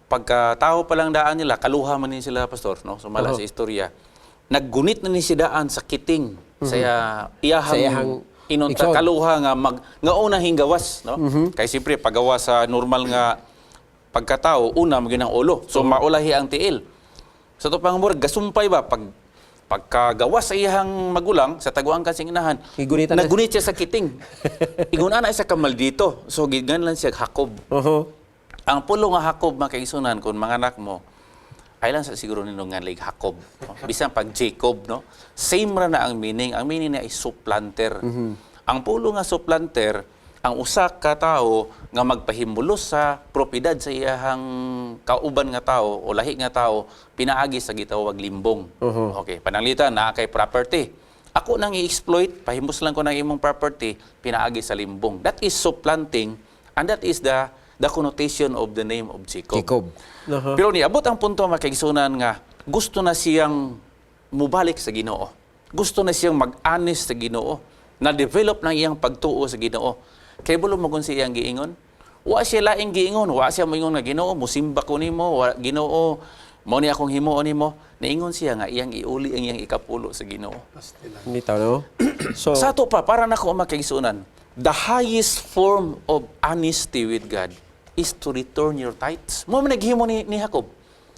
Pagka tao pa lang daan nila, kaluha man ni sila, Pastor, no? Sumala sa istorya. Naggunit na ni si daan sa kiting sa iyahang, Sa iyahang inunta igsoon. kaluha nga mag nga una hinggawas, no? Kay siyempre paggawa sa normal nga pagkatao, una magyud ang ulo. So maulahi ang tiil. Sa to pang murag gasumpay ba pag pagkagawas sa iyang magulang sa taguan kasing inahan, Gigunitan na- nagunit siya sa kiting. Ingon ana isa ka maldito. So gigan lang siya Jacob. Ang pulo nga Jacob, mga kaigsunan, kung mga anak mo ay lang sa siguro nino nga like Jacob, no? Bisan pag Jacob, no, same ra na ang meaning. Ang meaning niya ay supplanter. Ang pulo nga supplanter, ang usa ka tawo nga magpahimulos sa propiedad sa iyahang kauban nga tawo o lahi nga tawo pinaagi sa gitawag limbong. Okay, pananglitan naa kay property. Ako nang i-exploit, pahimus lang ko ng imong property pinaagi sa limbong. That is supplanting. And that is the connotation of the name of Jacob. Jacob. Pero niabot ang punto, mga kaigsunan, nga gusto na siyang mubalik sa Ginoo. Gusto na siyang mag-honest sa Ginoo. Na-develop ng iyang pagtuo sa Ginoo. Kay bulo mo kung sa iyang giingon. Wa siya laing giingon, wa siya moingon nga, "Ginoo, musimba ko nimo, wa, Ginoo, mao ni akong himuon nimo." Niingon siya nga iyang iuli ang iyang ikapulo sa Ginoo. Bitaw, no? So, Sa ato pa, para nako, mga kaigsunan, the highest form of honesty with God is to return your tithes. Mao man naghimo ni Jacob.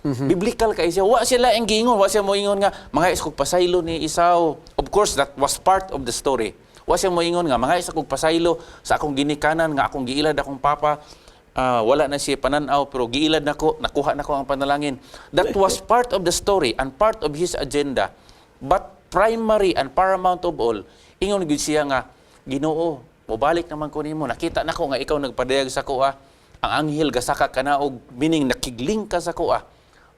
Biblical kay siya. Wa siya laing giingon, wa siya moingon nga mga kog pasaylo ni Esau. Of course, that was part of the story. Wa siya moingon nga mga kog pasaylo sa akong ginikanan nga akong giilad akong papa. Ah, wala na siya pananaw pero giilad nako, nakuha nako ang panalangin. That was part of the story and part of his agenda. But primary and paramount of all, ingon gyud siya nga, "Ginoo, mobalik naman ko nimo. Nakita nako nga ikaw nagpadayag sa kuha. Ang anghel gasaka ka na og meaning nakigling ka sa kuha."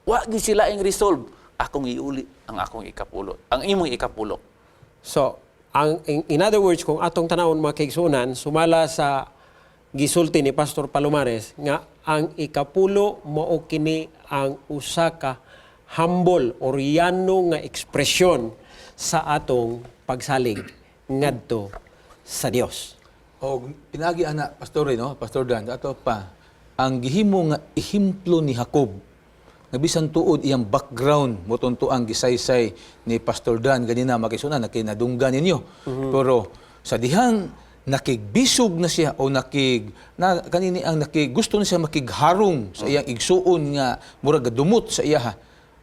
Wa gyud sila ang resolve. Akong iuli ang akong ikapulo. Ang imong ikapulo. So, in other words, kung atong tanawon, mga kaigsunan, sumala sa gisulti ni Pastor Palomares nga ang ikapulo mao kini ang usa ka humble or yano nga ekspresyon sa atong pagsalig ngadto sa Dios. O pinagi ana, Pastor, no, Pastor Dan, ato pa ang gihimo nga ehemplo ni Jacob nga bisan tuod iyang background mo ang gisaysay ni Pastor Dan ganina, makisuna nakinadunggan ninyo. Pero sa dihang nakigbisog na siya o nakig na kanini ang nakig gusto na siya makigharong sa iyang igsuon nga murag gadumot sa iyaha,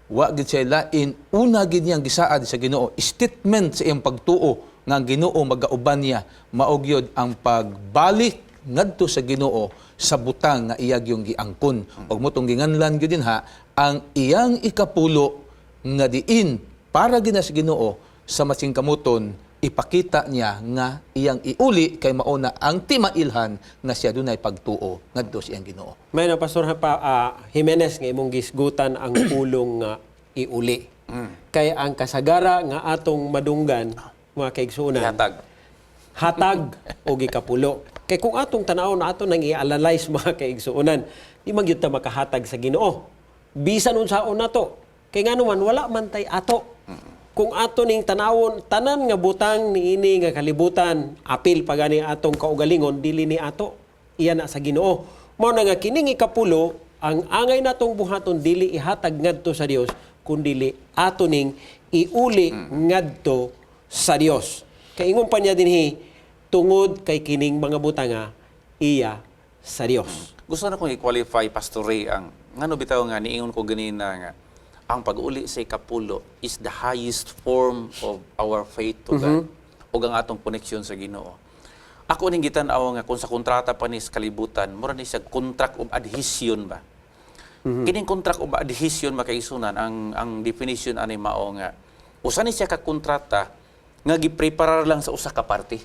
wa gid siya lain, una gid niyang gisaad sa Ginoo, statement sa iyang pagtuo nga ang Ginoo magauban niya, mao gyud ang pagbalik ngadto sa Ginoo sa butang nga iya gyung giangkon. Ug motong ginganlan gyud din ha ang iyang ikapulo nga diin para gina sa Ginoo sa masingkamuton ipakita niya nga iyang iuli kay mao na ang timailhan nga siya dunay pagtuo ngadto sa iyang Ginoo. May na Pastor pa Jimenez nga imong gisgutan ang pulong nga iuli. Kay ang kasagara nga atong madunggan, mga kaigsuonan, Ihatag. Hatag o gikapulo. Kay kung atong tanawon, ato nang i-analyze, mga kaigsuonan, di man gyud ta makahatag sa Ginoo. Bisan unsaon nato. Kay ngano man wala man tay ato. Kung ato ning tanawon tanan nga butang niini nga kalibutan, apil pa gani atong kaugalingon, dili ni ato. Iya na sa Ginoo. Mao na nga kining ikapulo, ang angay natong buhaton dili ihatag ngadto sa Dios kundili ato ning iuli ngadto sa Dios. Kay ingon pa niya dinhi, tungod kay kining mga butanga iya sa Dios. Gusto na kong i-qualify, Pastor Ray, ang ngano bitaw nga niingon ko ganina nga ang pag-uli sa ikapulo is the highest form of our faith to God ug ang atong connection sa Ginoo. Ako ning gitan-aw nga kung sa kontrata pa ni sa kalibutan, mura ni siya contract of adhesion ba. Kining contract of adhesion, makaigsunan, ang definition ani mao nga usa ni siya ka kontrata nga gipreparar lang sa usa ka party.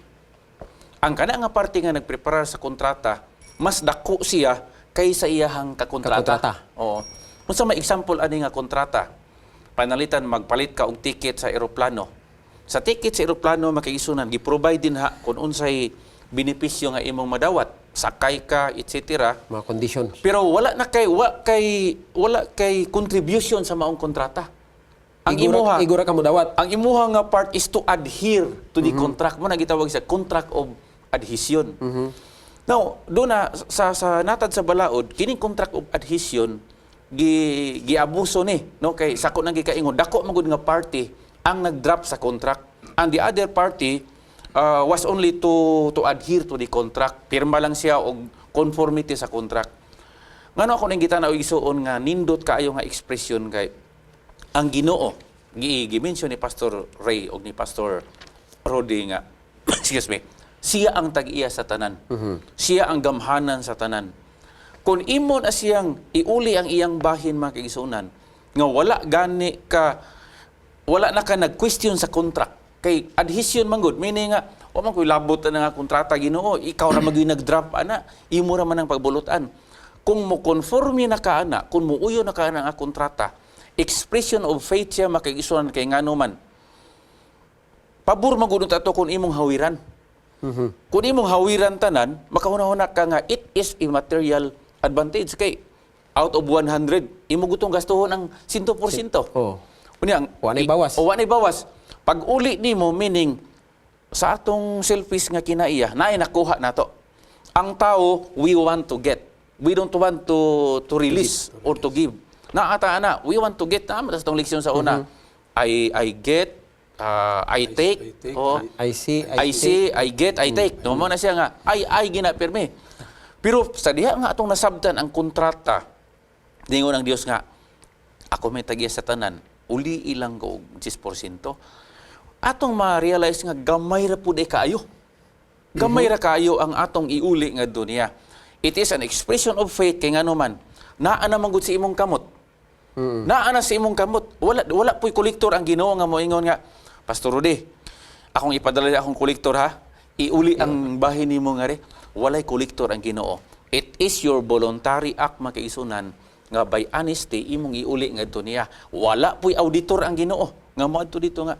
Ang kana nga party nga nagpreparar sa kontrata, mas dako siya kaysa iyahang kakontrata. Kakontrata. Oo. Unsa may example ani nga kontrata? Panalitan magpalit ka og ticket sa eroplano. Sa ticket sa eroplano, makaigsunan, gi-provide din ha kung unsay benepisyo nga imong madawat, sakay ka, etc. Mga conditions. Pero wala na kay wa kay wala kay contribution sa maong kontrata. Ang Igura, imuha igura ka mo dawat. Ang imuha nga part is to adhere to the contract mo na gitawag sa contract of adhesion. Now, do na sa natad sa balaod kining contract of adhesion gi giabuso ni, no, kay sako nang gikaingon dako man gud nga party ang nag-drop sa contract and the other party was only to adhere to the contract. Pirma lang siya og conformity sa contract. Ngano ako ning gitanaw, igsuon, nga nindot kaayo nga expression kay ang Ginoo gi gi-mention ni Pastor Ray og ni Pastor Rody nga, excuse me, siya ang tag-iya sa tanan. Siya ang gamhanan sa tanan. Kung imo na siyang iuli ang iyang bahin, mga kaigsuonan, nga wala gani ka wala na ka nag-question sa contract kay adhesion man gud, meaning nga wa man koy labot na nga kontrata, Ginoo, ikaw ra magyud nag-drop ana, imo ra man ang pagbulutan. Kung mo conforme na ka ana, kung muuyo na ka ana nga kontrata, expression of faith siya, makaigsuonan, kay ngano man pabor magud ato kung imong hawiran. Kung imong hawiran tanan, makahuna-huna ka nga it is a material advantage kay out of 100, imo gutong gastuhon ang 100%. Oh. Unya, ang Wa na'y bawas. O, wa na'y bawas. Pag uli nimo, meaning sa atong selfish nga kinaiya, naay nakuha nato. Ang tao, we want to get. We don't want to release or to give. Naata na, we want to get na sa atong leksyon sa una. I get, I take, I take, oh, I see, I see, I get, I take. No mo na siya nga, ay gina pirmi. Pero sa diha nga atong nasabtan ang kontrata, dingon ang Dios nga, ako may tagiya sa tanan, uli ilang ko og 10%. Atong ma-realize nga gamay ra pud ay kaayo. Gamay ra kaayo ang atong iuli nga niya. It is an expression of faith kay ngano man, naa na man gud sa imong kamot. Naa na sa imong kamot. Wala po'y kolektor ang Ginoo nga moingon nga, "Pastor Rudy, akong ipadala akong kolektor ha. Iuli ang bahin nimo nga re." Walay kolektor ang Ginoo. It is your voluntary act, makaisunan, nga by honesty imong iuli ngadto niya. Wala po'y auditor ang Ginoo nga moadto dito nga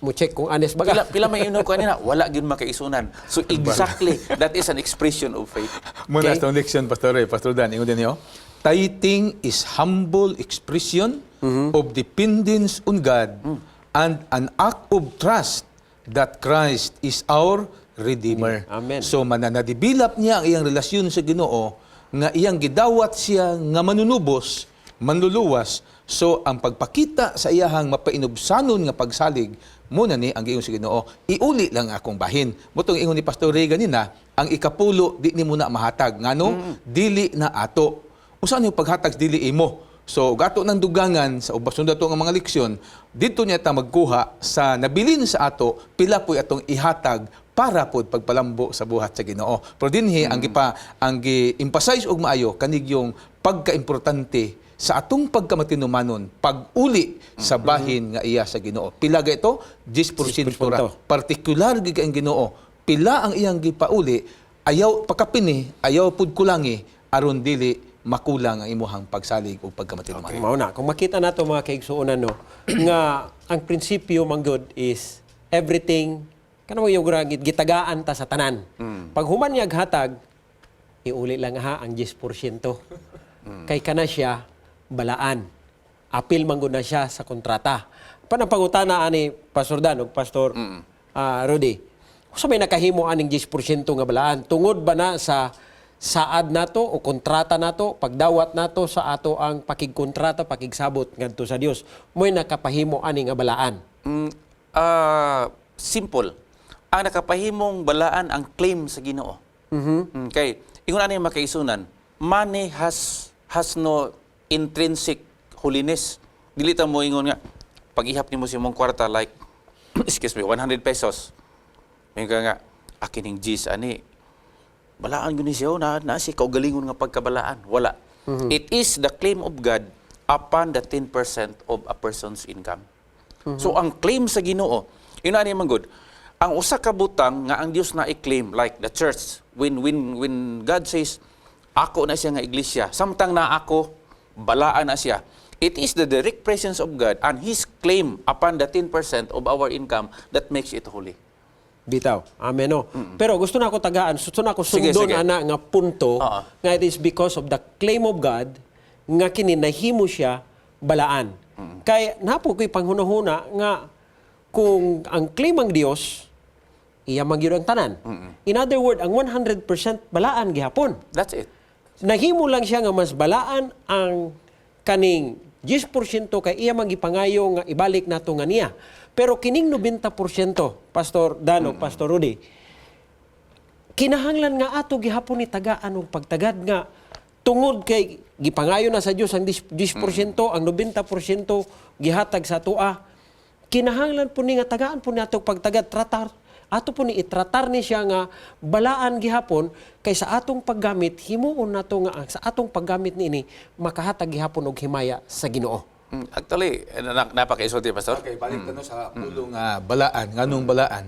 Mo check kung honest ba pila ka. Pila may ino kanina, wala gyud makaisunan. So exactly, that is an expression of faith. Muna Okay. sa leksyon, Pastor Ray, Pastor Dan, ingon din niyo, tithing is humble expression of dependence on God and an act of trust that Christ is our Redeemer. Amen. So mananadevelop niya ang iyang relasyon sa Ginoo nga iyang gidawat siya nga manunubos, manluluwas. So ang pagpakita sa iyahang mapainubsanon nga pagsalig mo na ni ang giingon sa Ginoo, iuli lang akong bahin. Mutong ingon ni Pastor Ray ganina, ang ikapulo di nimo na mahatag ngano dili na ato. Usa ni paghatag dili imo. So gato ng dugangan sa ubas ato nga mga leksyon, dito niya ta magkuha sa nabilin sa ato pila po'y atong ihatag para pod pagpalambo sa buhat sa Ginoo. Pero dinhi ang gipa ang gi-emphasize og maayo kanigyong pagkaimportante sa atong pagkamatinumanon pag-uli sa bahin nga iya sa Ginoo. Pila ga ito? 10% ra. Partikular gid kay ang Ginoo. Pila ang iyang gipauli, ayaw pakapini, ayaw pud kulangi aron dili makulang ang imuhang pagsalig o pagkamatinumanon. Mao na. Kung makita nato, mga kaigsuonan, no, nga ang prinsipyo manggod is everything kanang yung gitagaan ta sa tanan. Pag human niya hatag, iuli lang ha ang 10%. Kay kana siya balaan. Apil manggod na siya sa kontrata. Panang pangutana ani Pastor Dan ug Pastor Rudy. Unsa may nakahimo aning 10% nga balaan? Tungod ba na sa saad nato o kontrata nato, pagdawat nato sa ato ang pakigkontrata, pakigsabot ngadto sa Dios, mo'y nakapahimo ani nga balaan? Simple. Ang nakapahimong balaan ang claim sa Ginoo. Kay ingon ani makaisunan, money has no intrinsic holiness. Dili ta mo ingon nga pag-ihap nimo sa imong kwarta like, excuse me, 100 pesos. Ingon ka nga, "Akining G's ani balaan gyud ni siya, oh, na na si kaugalingon nga pagkabalaan." Wala. It is the claim of God upon the 10% of a person's income. So ang claim sa Ginoo, yun ani man good. Ang usa ka butang nga ang Dios na i-claim, like the church, when God says ako na siya nga iglesia, samtang na ako balaan na siya. It is the direct presence of God and his claim upon the 10% of our income that makes it holy. Bitaw. Amen, no. Pero gusto na ako tagaan, gusto na ako Sige, sundon sige. ana nga punto Oo. nga it is because of the claim of God nga kini nahimo siya balaan. Kay napo ko'y panghunahuna nga kung ang claim ang Dios, iya man gyud ang tanan. In other word, ang 100% balaan gihapon. That's it. Nahimo lang siya nga mas balaan ang kaning 10% kay iya magipangayo nga ibalik nato nga niya. Pero kining 90%, Pastor Dano, Pastor Rudy, kinahanglan nga ato gihapon ni tagaan og pagtagad nga tungod kay gipangayo na sa Dios ang 10%, ang 90% gihatag sa atoa. Kinahanglan po ni nga tagaan po ni ato pagtagad, tratar ato po ni itratar ni siya nga balaan gihapon kay sa atong paggamit himuon nato nga ang sa atong paggamit niini makahatag gihapon og himaya sa Ginoo. Actually, napakaisulti, Pastor. Okay, balik ta no sa pulong nga balaan, nganong balaan.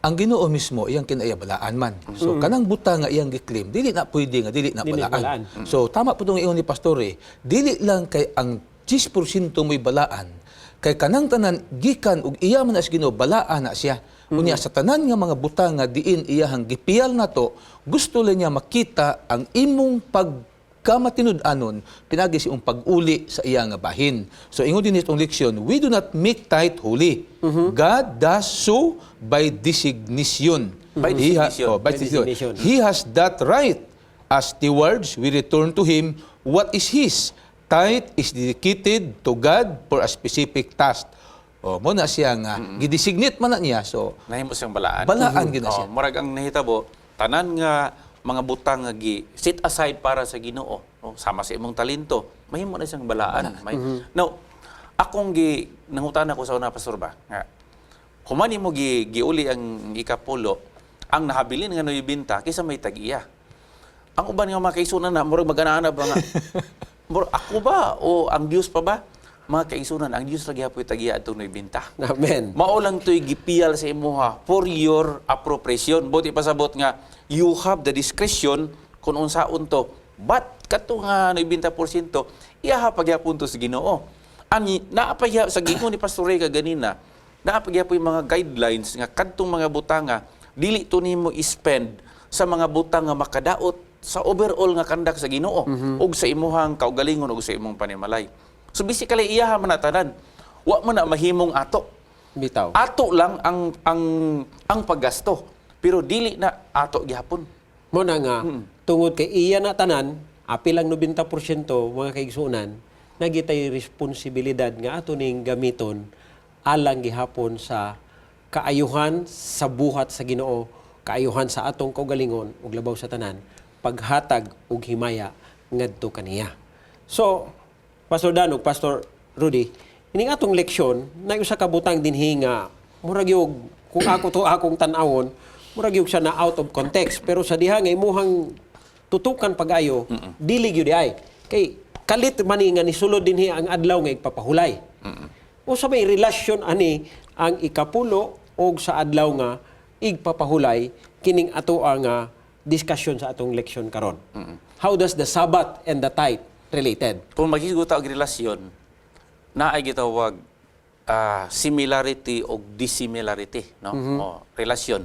Ang Ginoo mismo iyang kinaya balaan man. So kanang buta nga iyang gi-claim, dili na pwede nga dili na Dili balaan. balaan. So tama po tong ingon ni Pastor eh, dili lang kay ang 10% mo'y balaan, kay kanang tanan gikan og iya man as Ginoo, balaan na siya. Unya sa tanan nga mga butang nga diin iyahang gipiyal nato, gusto lang niya makita ang imong pagkamatinud-anon pinagi sa imong pag-uli sa iya nga bahin. So ingon din itong leksyon, we do not make tithe holy. God does so by designation. By designation. Oh, by By designation. designation. He has that right. As stewards, we return to Him what is His. Tithe is dedicated to God for a specific task. Oh, mo na siya nga gidesignate man na niya. So Nahimo siyang balaan. Balaan gyud na Oh, siya. murag ang nahitabo, tanan nga mga butang nga gi set aside para sa Ginoo, no? Sama sa imong talento, mahimo na siyang balaan. May, now, akong gi nangutana ko sa una, Pastor, ba? Nga human mo gi giuli ang ikapulo, ang nahabilin nga 90 kaysa may tag-iya. Ang uban nga mga kaisunan na murag maganaana ba nga murag ako ba o ang Dios pa ba? Mga kaisunan, ang Dios lagi hapoy tag-iya atong 90. Amen. Mao lang to'y gipiyal sa imuha for your appropriation. Buot ipasabot nga you have the discretion kung unsaon to. But kato nga 90% iyaha pagyapon to sa Ginoo. Ani naa pa sa gingon ni Pastor Ray kaganina, naa pa gyapon yung mga guidelines nga kadtong mga butanga dili to nimo i-spend sa mga butang nga makadaot sa overall nga kandak sa Ginoo ug sa imuhang kaugalingon ug sa imong panimalay. So basically iyaha man na tanan. Wa man na mahimong ato. Bitaw. Ato lang ang paggasto. Pero dili na ato gihapon. Mo na nga, tungod kay iya na tanan, apil ang 90% mga kaigsunan, nagitay responsibilidad nga ato ning gamiton alang gihapon sa kaayuhan sa buhat sa Ginoo, kaayuhan sa atong kaugalingon ug labaw sa tanan, paghatag og himaya ngadto kaniya. So, Pastor Dan ug Pastor Rudy, ining atong leksyon na usa ka butang dinhi nga murag yung kung ako to akong tan-awon, murag yung siya na out of context, pero sa diha nga imuhang tutukan pag-ayo, dili gyud ay kay kalit man ni nga nisulod dinhi ang adlaw nga igpapahulay. Usa may relasyon ani ang ikapulo og sa adlaw nga igpapahulay kining ato ang discussion sa atong leksyon karon? How does the Sabbath and the tithe related? Kung maghisguta og relasyon, naay gitawag similarity o dissimilarity, no? O relasyon.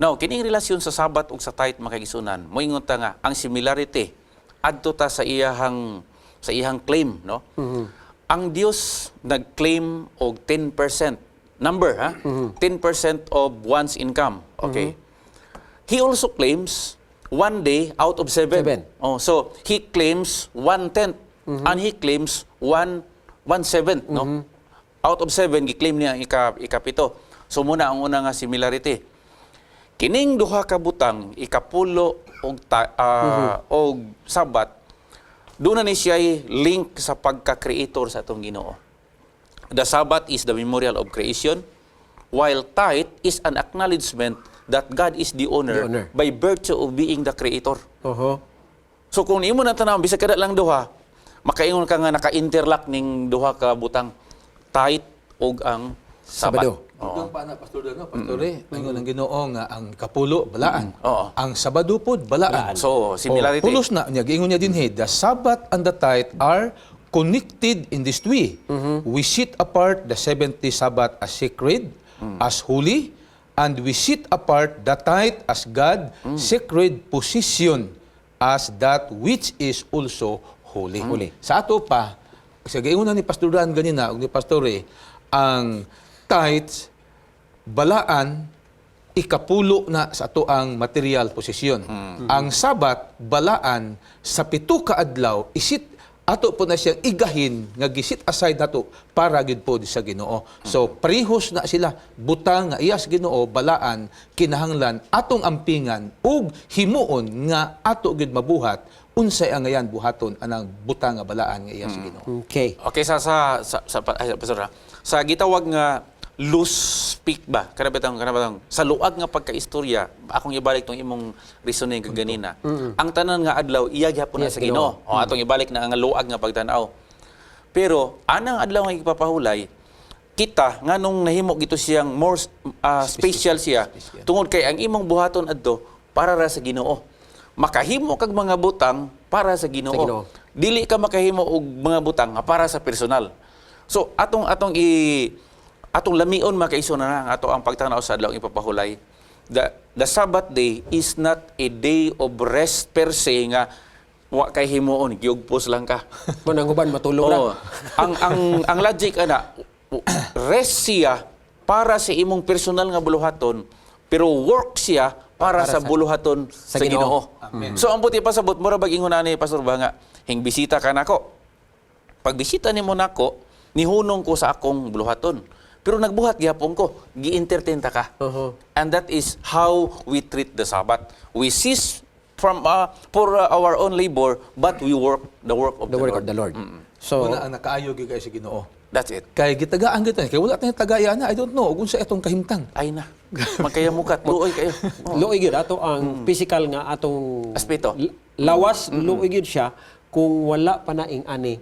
Now, kining relasyon sa Sabat ug sa tithe, mga kaigsunan, moingon ta nga ang similarity adto ta sa iyang claim, no? Ang Dios nag-claim og 10% number, ha? 10% of one's income, okay? He also claims one day out of seven. Seven. Oh, so he claims one tenth and he claims one one seventh, no? Out of seven, gi-claim niya ang ikapito. So muna ang una nga similarity. Kining duha ka butang, ikapulo og Sabat, doon na ni siya link sa pagka-creator sa atong Ginoo. The Sabbath is the memorial of creation, while tithe is an acknowledgement that God is the The owner. By virtue of being the creator. So kung imo na tan-awon bisag kada lang duha, makaingon ka nga naka-interlock ning duha ka butang, tithe ug ang Sabat. Sabado. Oo. Pa na, Pastor Dan, no? Pastor eh, ingon ang Ginoo nga ang kapulo balaan. Ang Sabado pod balaan. So, similarity. Oh, pulos na niya giingon niya dinhi, the Sabbath and the tithe are connected in this way. We set apart the seventh day Sabbath as sacred, as holy, and we set apart the tithe as God sacred position, as that which is also holy. Holy. Sa ato pa, sa giingon na ni Pastor Dan ganina ug ni Pastor eh, ang tithes balaan, ikapulo na sa ato ang material posisyon. Ang Sabat balaan sa 7 ka adlaw isit ato po na siyang igahin nga gi-set aside nato para gyud po sa Ginoo. So parehos na sila butang nga iya sa Ginoo, balaan, kinahanglan atong ampingan ug himuon nga ato gyud mabuhat unsay angayan buhaton anang butang nga balaan nga iya sa Ginoo. Okay. Okay, sa ay, Pastor, ha? Sa gitawag nga loose speak ba? Kana bitang sa luag nga pagkaistorya, akong ibalik tong imong reasoning kaganina. Ang tanan nga adlaw iya gihapon na Iya sa sa Ginoo. Ginoo. O, atong ibalik na ang luag nga pagtan-aw. Pero anang adlaw nga igpapahulay, kita nganong nahimo gito siyang more special siya tungod kay ang imong buhaton adto para ra sa Ginoo. Makahimo kag mga butang para sa Ginoo. Sa Ginoo. Dili ka makahimo og mga butang nga para sa personal. So atong atong i Atong lamion, mga kaigsuonan, na ang ato ang pagtanaw sa adlaw ipapahulay. The Sabbath day is not a day of rest per se nga wa kay himuon, giugpos lang ka. Mo nang uban matulog ra. Oo. Ang logic ana, rest siya para sa imong personal nga buluhaton, pero work siya para sa buluhaton sa sa Ginoo. Ginoo. So ang buti pasabot, mura bag ingon ani, Pastor ba, nga hing bisita ka nako. Pag bisita nimo nako, nihunong ko sa akong buluhaton. Pero nagbuhat gihapon ko, gi-entertain ta ka. And that is how we treat the Sabbath. We cease from for our own labor, but we work the work of The the work Lord. of the Lord. So, Muna ang nakaayo gyud kay sa Ginoo. That's it. Kay gitagaan gyud kay wala tayong tagaya na. I don't know kung sa itong kahimtang. Ay na. Magkayamukat. Luoy kayo. Oh. Luoy gyud ato ang physical nga atong Aspeto. Lawas, luoy gyud siya kung wala pa naing ani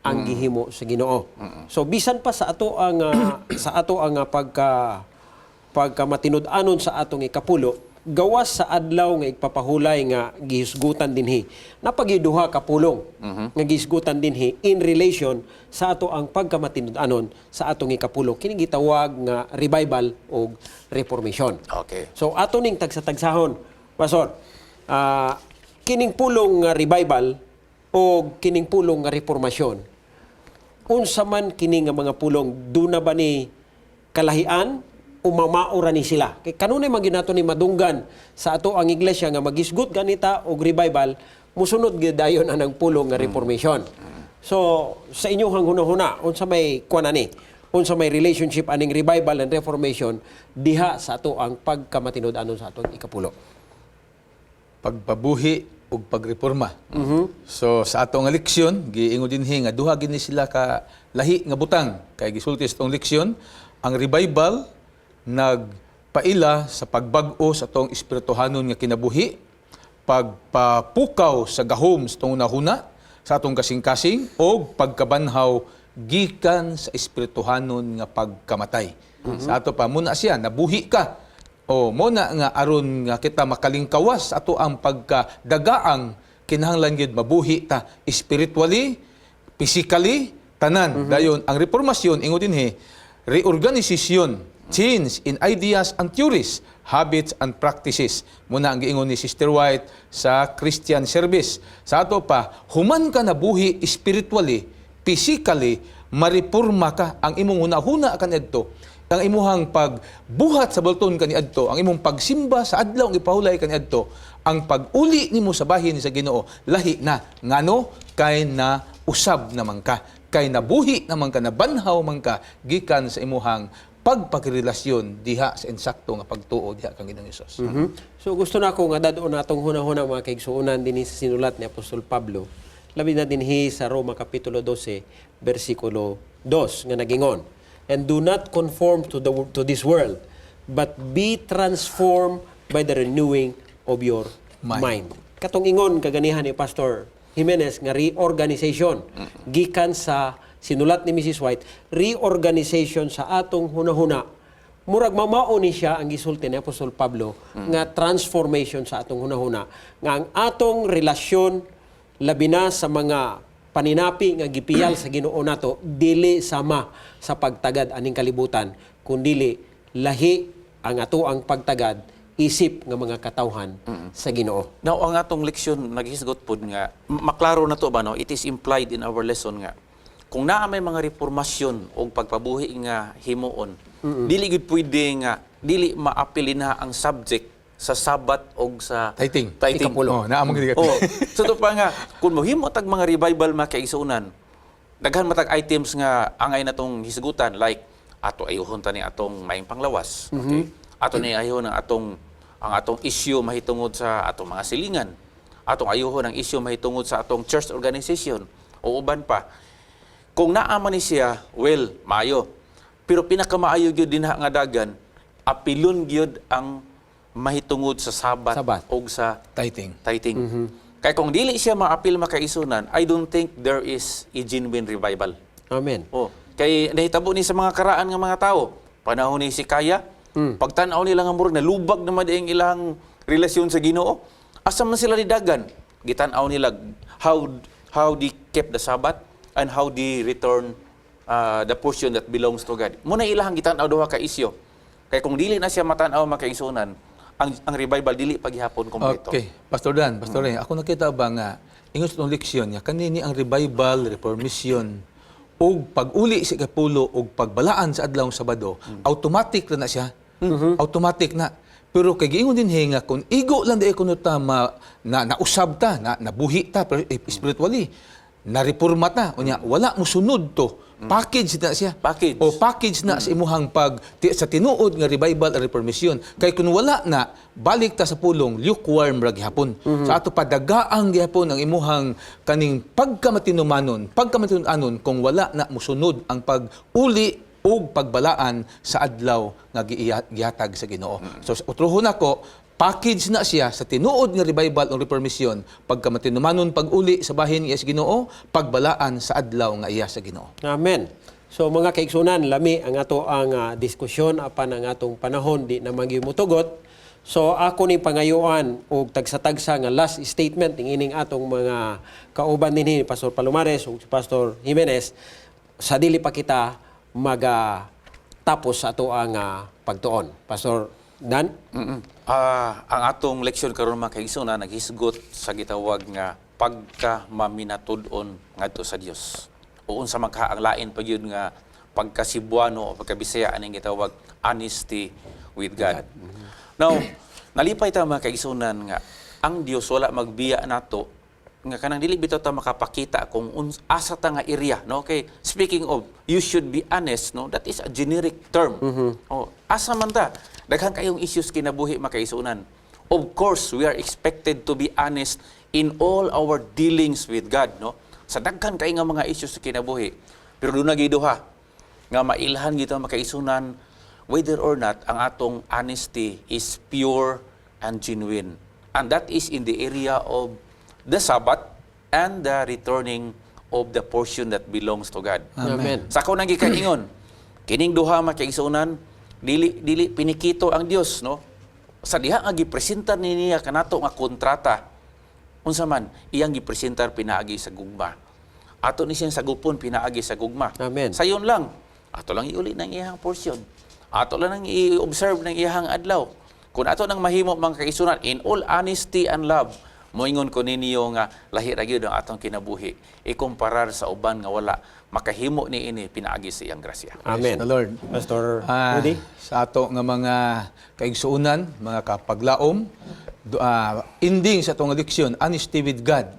ang gihimo sa Ginoo. So bisan pa sa ato ang pagka pagka matinud-anon sa atong ikapulo, gawas sa adlaw nga igpapahulay nga gihisgutan dinhi. Napagiduha ka pulong nga gihisgutan dinhi in relation sa ato ang pagkamatinud-anon sa atong ikapulo. Kini gitawag nga revival o reformation. So ato ning tagsa-tagsahon, Pastor. Kining pulong nga revival o kining pulong nga reformasyon, unsa man kini nga mga pulong, duna ba ni kalahian o mamao ra ni sila? Kay kanunay man gyud nato ni madunggan sa ato ang iglesia nga magisgot ganita og revival, musunod gyud dayon anang pulong nga reformation. So sa inyong hunahuna, unsa may kuan ani? Unsa may relationship aning revival and reformation diha sa ato ang pagkamatinud-anon sa atong ikapulo? Pagpabuhi ug pagreforma. So sa atong nga leksyon, giingon dinhi nga duha gini sila ka lahi nga butang. Kay gisulti sa atong leksyon, ang revival nagpaila sa pagbag-o sa atong espirituhanon nga kinabuhi, pagpapukaw sa gahom sa atong hunahuna, sa atong kasing-kasing og pagkabanhaw gikan sa espirituhanon nga pagkamatay. Sa ato pa muna siya nabuhi ka. O mo na nga aron nga kita makalingkawas ato ang pagkadagaang, kinahanglan gyud mabuhi ta spiritually, physically, tanan. Dayon ang reformasyon, ingon dinhi, reorganisasyon, change in ideas and theories, habits and practices. Muna ang giingon ni Sister White sa Christian Service. Sa ato pa, human ka nabuhi spiritually, physically, mariporma ka ang imong hunahuna kaniadto, ang imuhang pagbuhat sa bulton kaniadto, ang imong pagsimba sa adlaw ang ipahulay kaniadto, ang pag-uli nimo sa bahin sa Ginoo lahi na. Ngano? Kay na usab naman ka, kay nabuhi naman ka, nabanhaw man ka gikan sa imuhang pagpakirelasyon diha sa insakto nga pagtuo diha kang Ginoong Hesus. So gusto na ako nga dad-on atong hunahuna, mga kaigsuonan, dinhi sa sinulat ni Apostol Pablo. Labi na dinhi sa Roma kapitulo 12 bersikulo 2 nga nagingon: "And do not conform to this world, but be transformed by the renewing of your mind." Mind. Katong ingon kaganihan ni Pastor Jimenez nga reorganization gikan sa sinulat ni Mrs. White, reorganization sa atong hunahuna, murag mamao ni siya ang gisulti ni Apostol Pablo nga transformation sa atong hunahuna, nga ang atong relasyon labi na sa mga paninapi nga gipiyal sa Ginoo nato dili sama sa pagtagad aning kalibutan, kundili lahi ang ato ang pagtagad isip nga mga katawhan sa Ginoo. Now, ang atong leksyon, naghisgot pod nga, maklaro na to ba, no? It is implied in our lesson nga, kung naa may mga reformasyon o pagpabuhi nga himuon, dili gid pwede nga, dili maapili na ang subject sa Sabat og sa Tithing. Tithing. Ikapulo. Oh, naa man gid. Oh, so to pa nga, kung mohimo tag mga revival, mga kaigsuonan, daghan matag items nga angay na tong hisgutan, like ato ayuhon ta ni atong maayong panglawas. Okay? Ato ni ayuhon ang atong issue mahitungod sa atong mga silingan. Atong ayuhon ang issue mahitungod sa atong church organization o uban pa. Kung naa man ni siya, well, maayo. Pero pinakamaayo gyud dinha nga dagan, apilon gyud ang mahitungod sa Sabat, Sabat. og sa Tithing. tithing. Kay kung dili siya maapil makaisunan, I don't think there is a genuine revival. Amen. Oh, kay nahitabo ni sa mga karaan nga mga tao. Panahon ni Hezekiah, pagtan-aw nila nga murag nalubag naman ang ilang relasyon sa Ginoo. Asa man sila nidagan? Gitan-aw nila how they kept the Sabbath and how they return the portion that belongs to God. Muna ilahang gitan-aw duha ka isyu. Kay kung dili na siya matan-aw, mga kaigsuonan, ang revival dili paghihapon kompleto. Okay, Pastor Dan, Pastor Ray, ako nakita ba nga ingon sa itong leksyon nga kanini ang revival, reformation ug pag-uli sa ikapulo ug pagbalaan sa adlaw Sabado, automatic na na siya. Automatic na. Pero kay giingon din nga kung igo lang di kuno ta ma, na nausab ta, na nabuhi ta pero spiritually, na-reforma ta. Unya, wala mo sunod to. Package na siya. Package. O package na sa imuhang pag sa tinuod nga revival and reformation. Kay kung wala na, balik ta sa pulong, lukewarm ra gihapon. Sa ato padagaang gihapon ang imuhang kaning pagkamatinumanon, pagkamatinuanon kung wala na musunod ang pag-uli ug pagbalaan sa adlaw nga gihatag sa Ginoo. So utrohon nako, package na siya sa tinuod nga revival o reformation, pagkamatinumanon, pag-uli sa bahin iya sa Ginoo, pagbalaan sa adlaw nga iya sa Ginoo. Amen. So mga kaigsunan, lami ang ato ang diskusyon apan ang atong panahon di na mutugot. So ako ni pangayuan og tagsa-tagsa nga last statement ning ining atong mga kauban dinhi, Pastor Palomares ug si Pastor Jimenez, sa dili pa kita maga tapos sa ato ang pagtuon. Pastor Dan? Ang atong leksyon karon, mga kaigsuonan, naghisgot sa gitawag nga pagka maminatud-on ngadto sa Dios. O unsa man ka ang lain pa gyud nga pagka-Cebuano o pagka-Bisaya aning gitawag honesty with God. Now, nalipay ta, mga kaigsuonan, nga ang Dios wala magbiya nato nga kanang dili bitaw ta makapakita kung asa ta nga area, no? Kay speaking of you should be honest, no, that is a generic term. Oh, asa man ta? Daghan kayong issues kinabuhi, mga kaigsuonan. Of course, we are expected to be honest in all our dealings with God, no, sa daghan kay nga mga issues sa kinabuhi. Pero duna gyud duha nga mailhan gito, mga kaigsuonan, whether or not ang atong honesty is pure and genuine, and that is in the area of the Sabbath and the returning of the portion that belongs to God. Amen. Sa ako nang gikaingon, kining duha, mga kaigsuonan, dili dili pinikito ang Dios, no? Sa diha nga gipresentar ni niya kanato nga kontrata, unsa man iyang gipresentar? Pinaagi sa gugma. Ato ni siyang sagupon pinaagi sa gugma. Amen. Sayon lang. Ato lang iuli ng iyang portion. Ato lang nang i-observe ng iyang adlaw. Kung ato nang mahimo, mga kaigsuonan, in all honesty and love, moingon ko ninyo nga lahi ra gyud ang atong kinabuhi ikumparar sa uban nga wala makahimo ni ini pinaagi sa iyang grasya. Amen. Praise the Lord. Pastor Rudy? Sa ato nga mga kaigsuonan, mga kapaglaom, ending sa atong leksyon, honesty with God.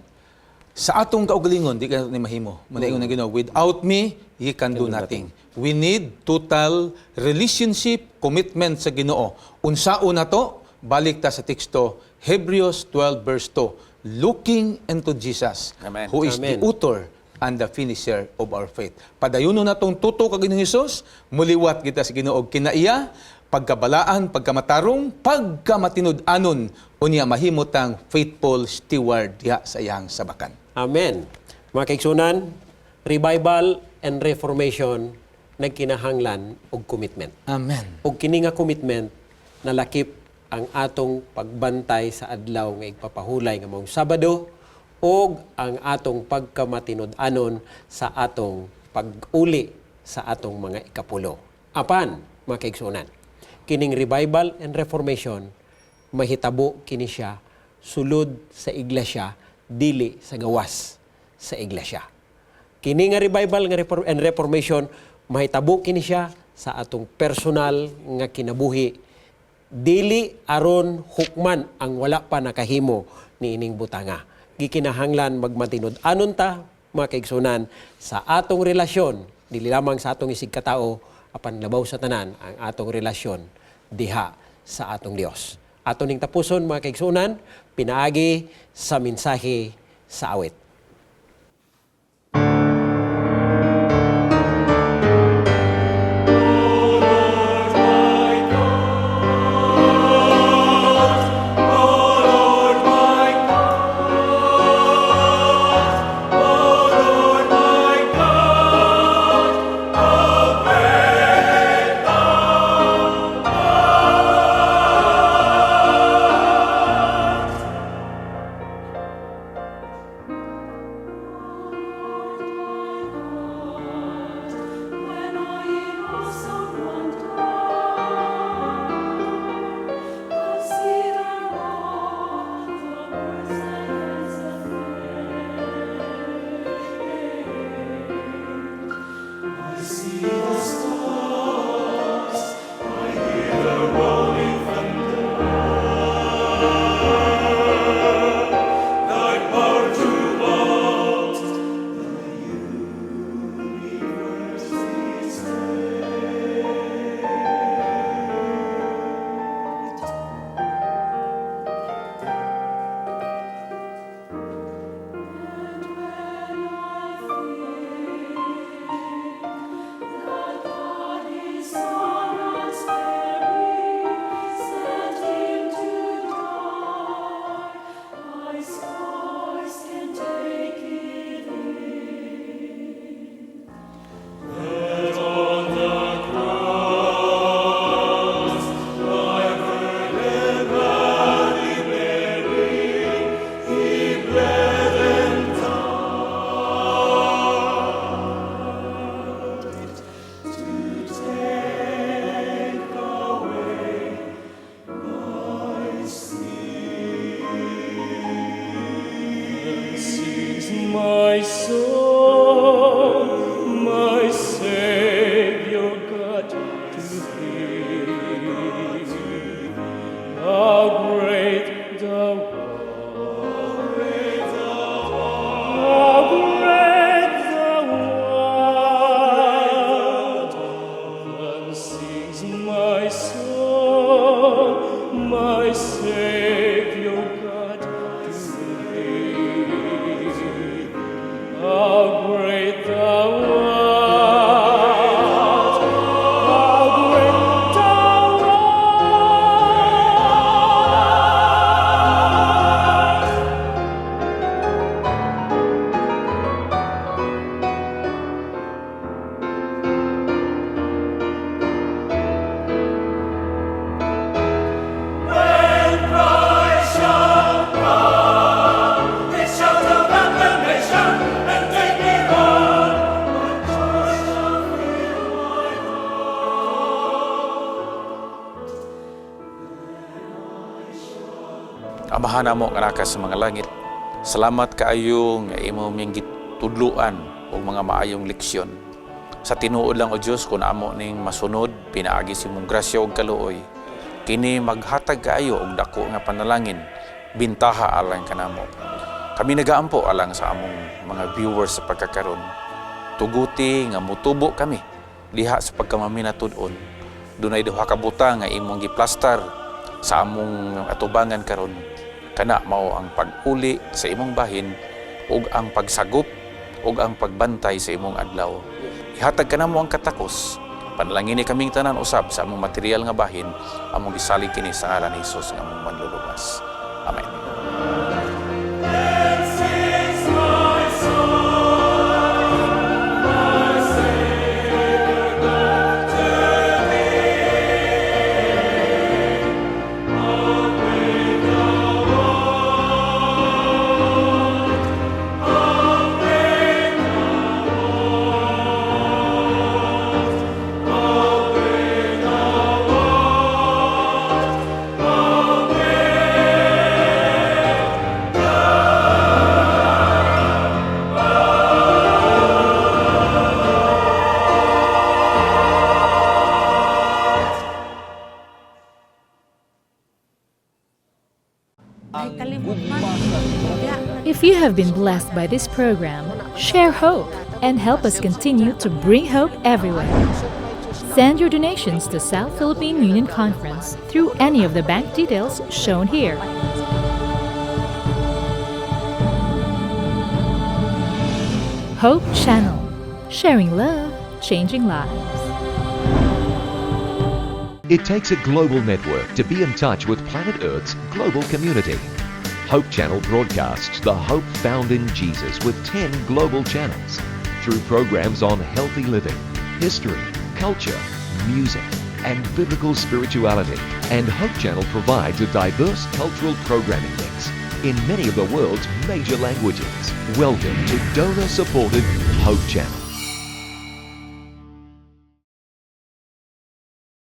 Sa atong kaugalingon, di ka ni mahimo. Muna ingon ng Ginoo, "Without me, ye can do nothing." We need total relationship, commitment sa Ginoo. Unsaon na to? Balik ta sa teksto, Hebrews 12 verse 2. Looking unto Jesus, Amen. who is Amen. the author and the finisher of our faith. Padayuno na tong tuto kag Ginoong Hesus, muliwat kita sa Ginoo kinaiya, pagkabalaan, pagkamatarong, pagkamatinud-anon, unya mahimo tang faithful steward diha sa iyang sabakan. Amen. Mga kaigsunan, revival and reformation nagkinahanglan og commitment. Amen. Og kini nga commitment nalakip ang atong pagbantay sa adlaw nga igpapahulay nga maong Sabado ug ang atong pagkamatinud-anon sa atong pag-uli sa atong mga ikapulo. Apan, mga kaigsuonan, kining revival and reformation mahitabo kini siya sulod sa iglesia, dili sa gawas sa iglesia. Kini nga revival nga and reformation mahitabo kini siya sa atong personal nga kinabuhi, dili aron hukman ang wala pa nakahimo niining butanga. Gikinahanglan magmatinud-anon ta, mga kaigsunan, sa atong relasyon, dili lamang sa atong isig katao apan labaw sa tanan ang atong relasyon diha sa atong Dios. Ato ning tapuson, mga kaigsunan, pinaagi sa mensahe sa awit. Amahan namo nga naa ka sa mga langit. Salamat kaayo nga imo ming gitudluan og mga maayong leksyon. Sa tinuod lang, o Dios, kung amo ning masunod pinaagi sa imong grasya ug kaluoy, kini maghatag kaayo og dako nga panalangin, bintaha alang kanamo. Kami nagaampo alang sa among mga viewers sa pagkakaron. Tuguti nga mutubo kami diha sa pagkamaminatud-on. Dunay duha ka butang nga imong giplastar sa among atubangan karon. Kana mao ang pag-uli sa imong bahin ug ang pagsagop ug ang pagbantay sa imong adlaw. Ihatag kanamo ang katakos. Panalangini kaming tanan usab sa among material nga bahin, among gisalig kini sa ngalan ni Hesus nga among manluluwas. Amen. Ay, kalimot man. If you have been blessed by this program, share hope and help us continue to bring hope everywhere. Send your donations to South Philippine Union Conference through any of the bank details shown here. Hope Channel, sharing love, changing lives. It takes a global network to be in touch with planet Earth's global community. Hope Channel broadcasts the hope found in Jesus with 10 global channels through programs on healthy living, history, culture, music, and biblical spirituality. And Hope Channel provides a diverse cultural programming mix in many of the world's major languages. Welcome to donor supported Hope Channel.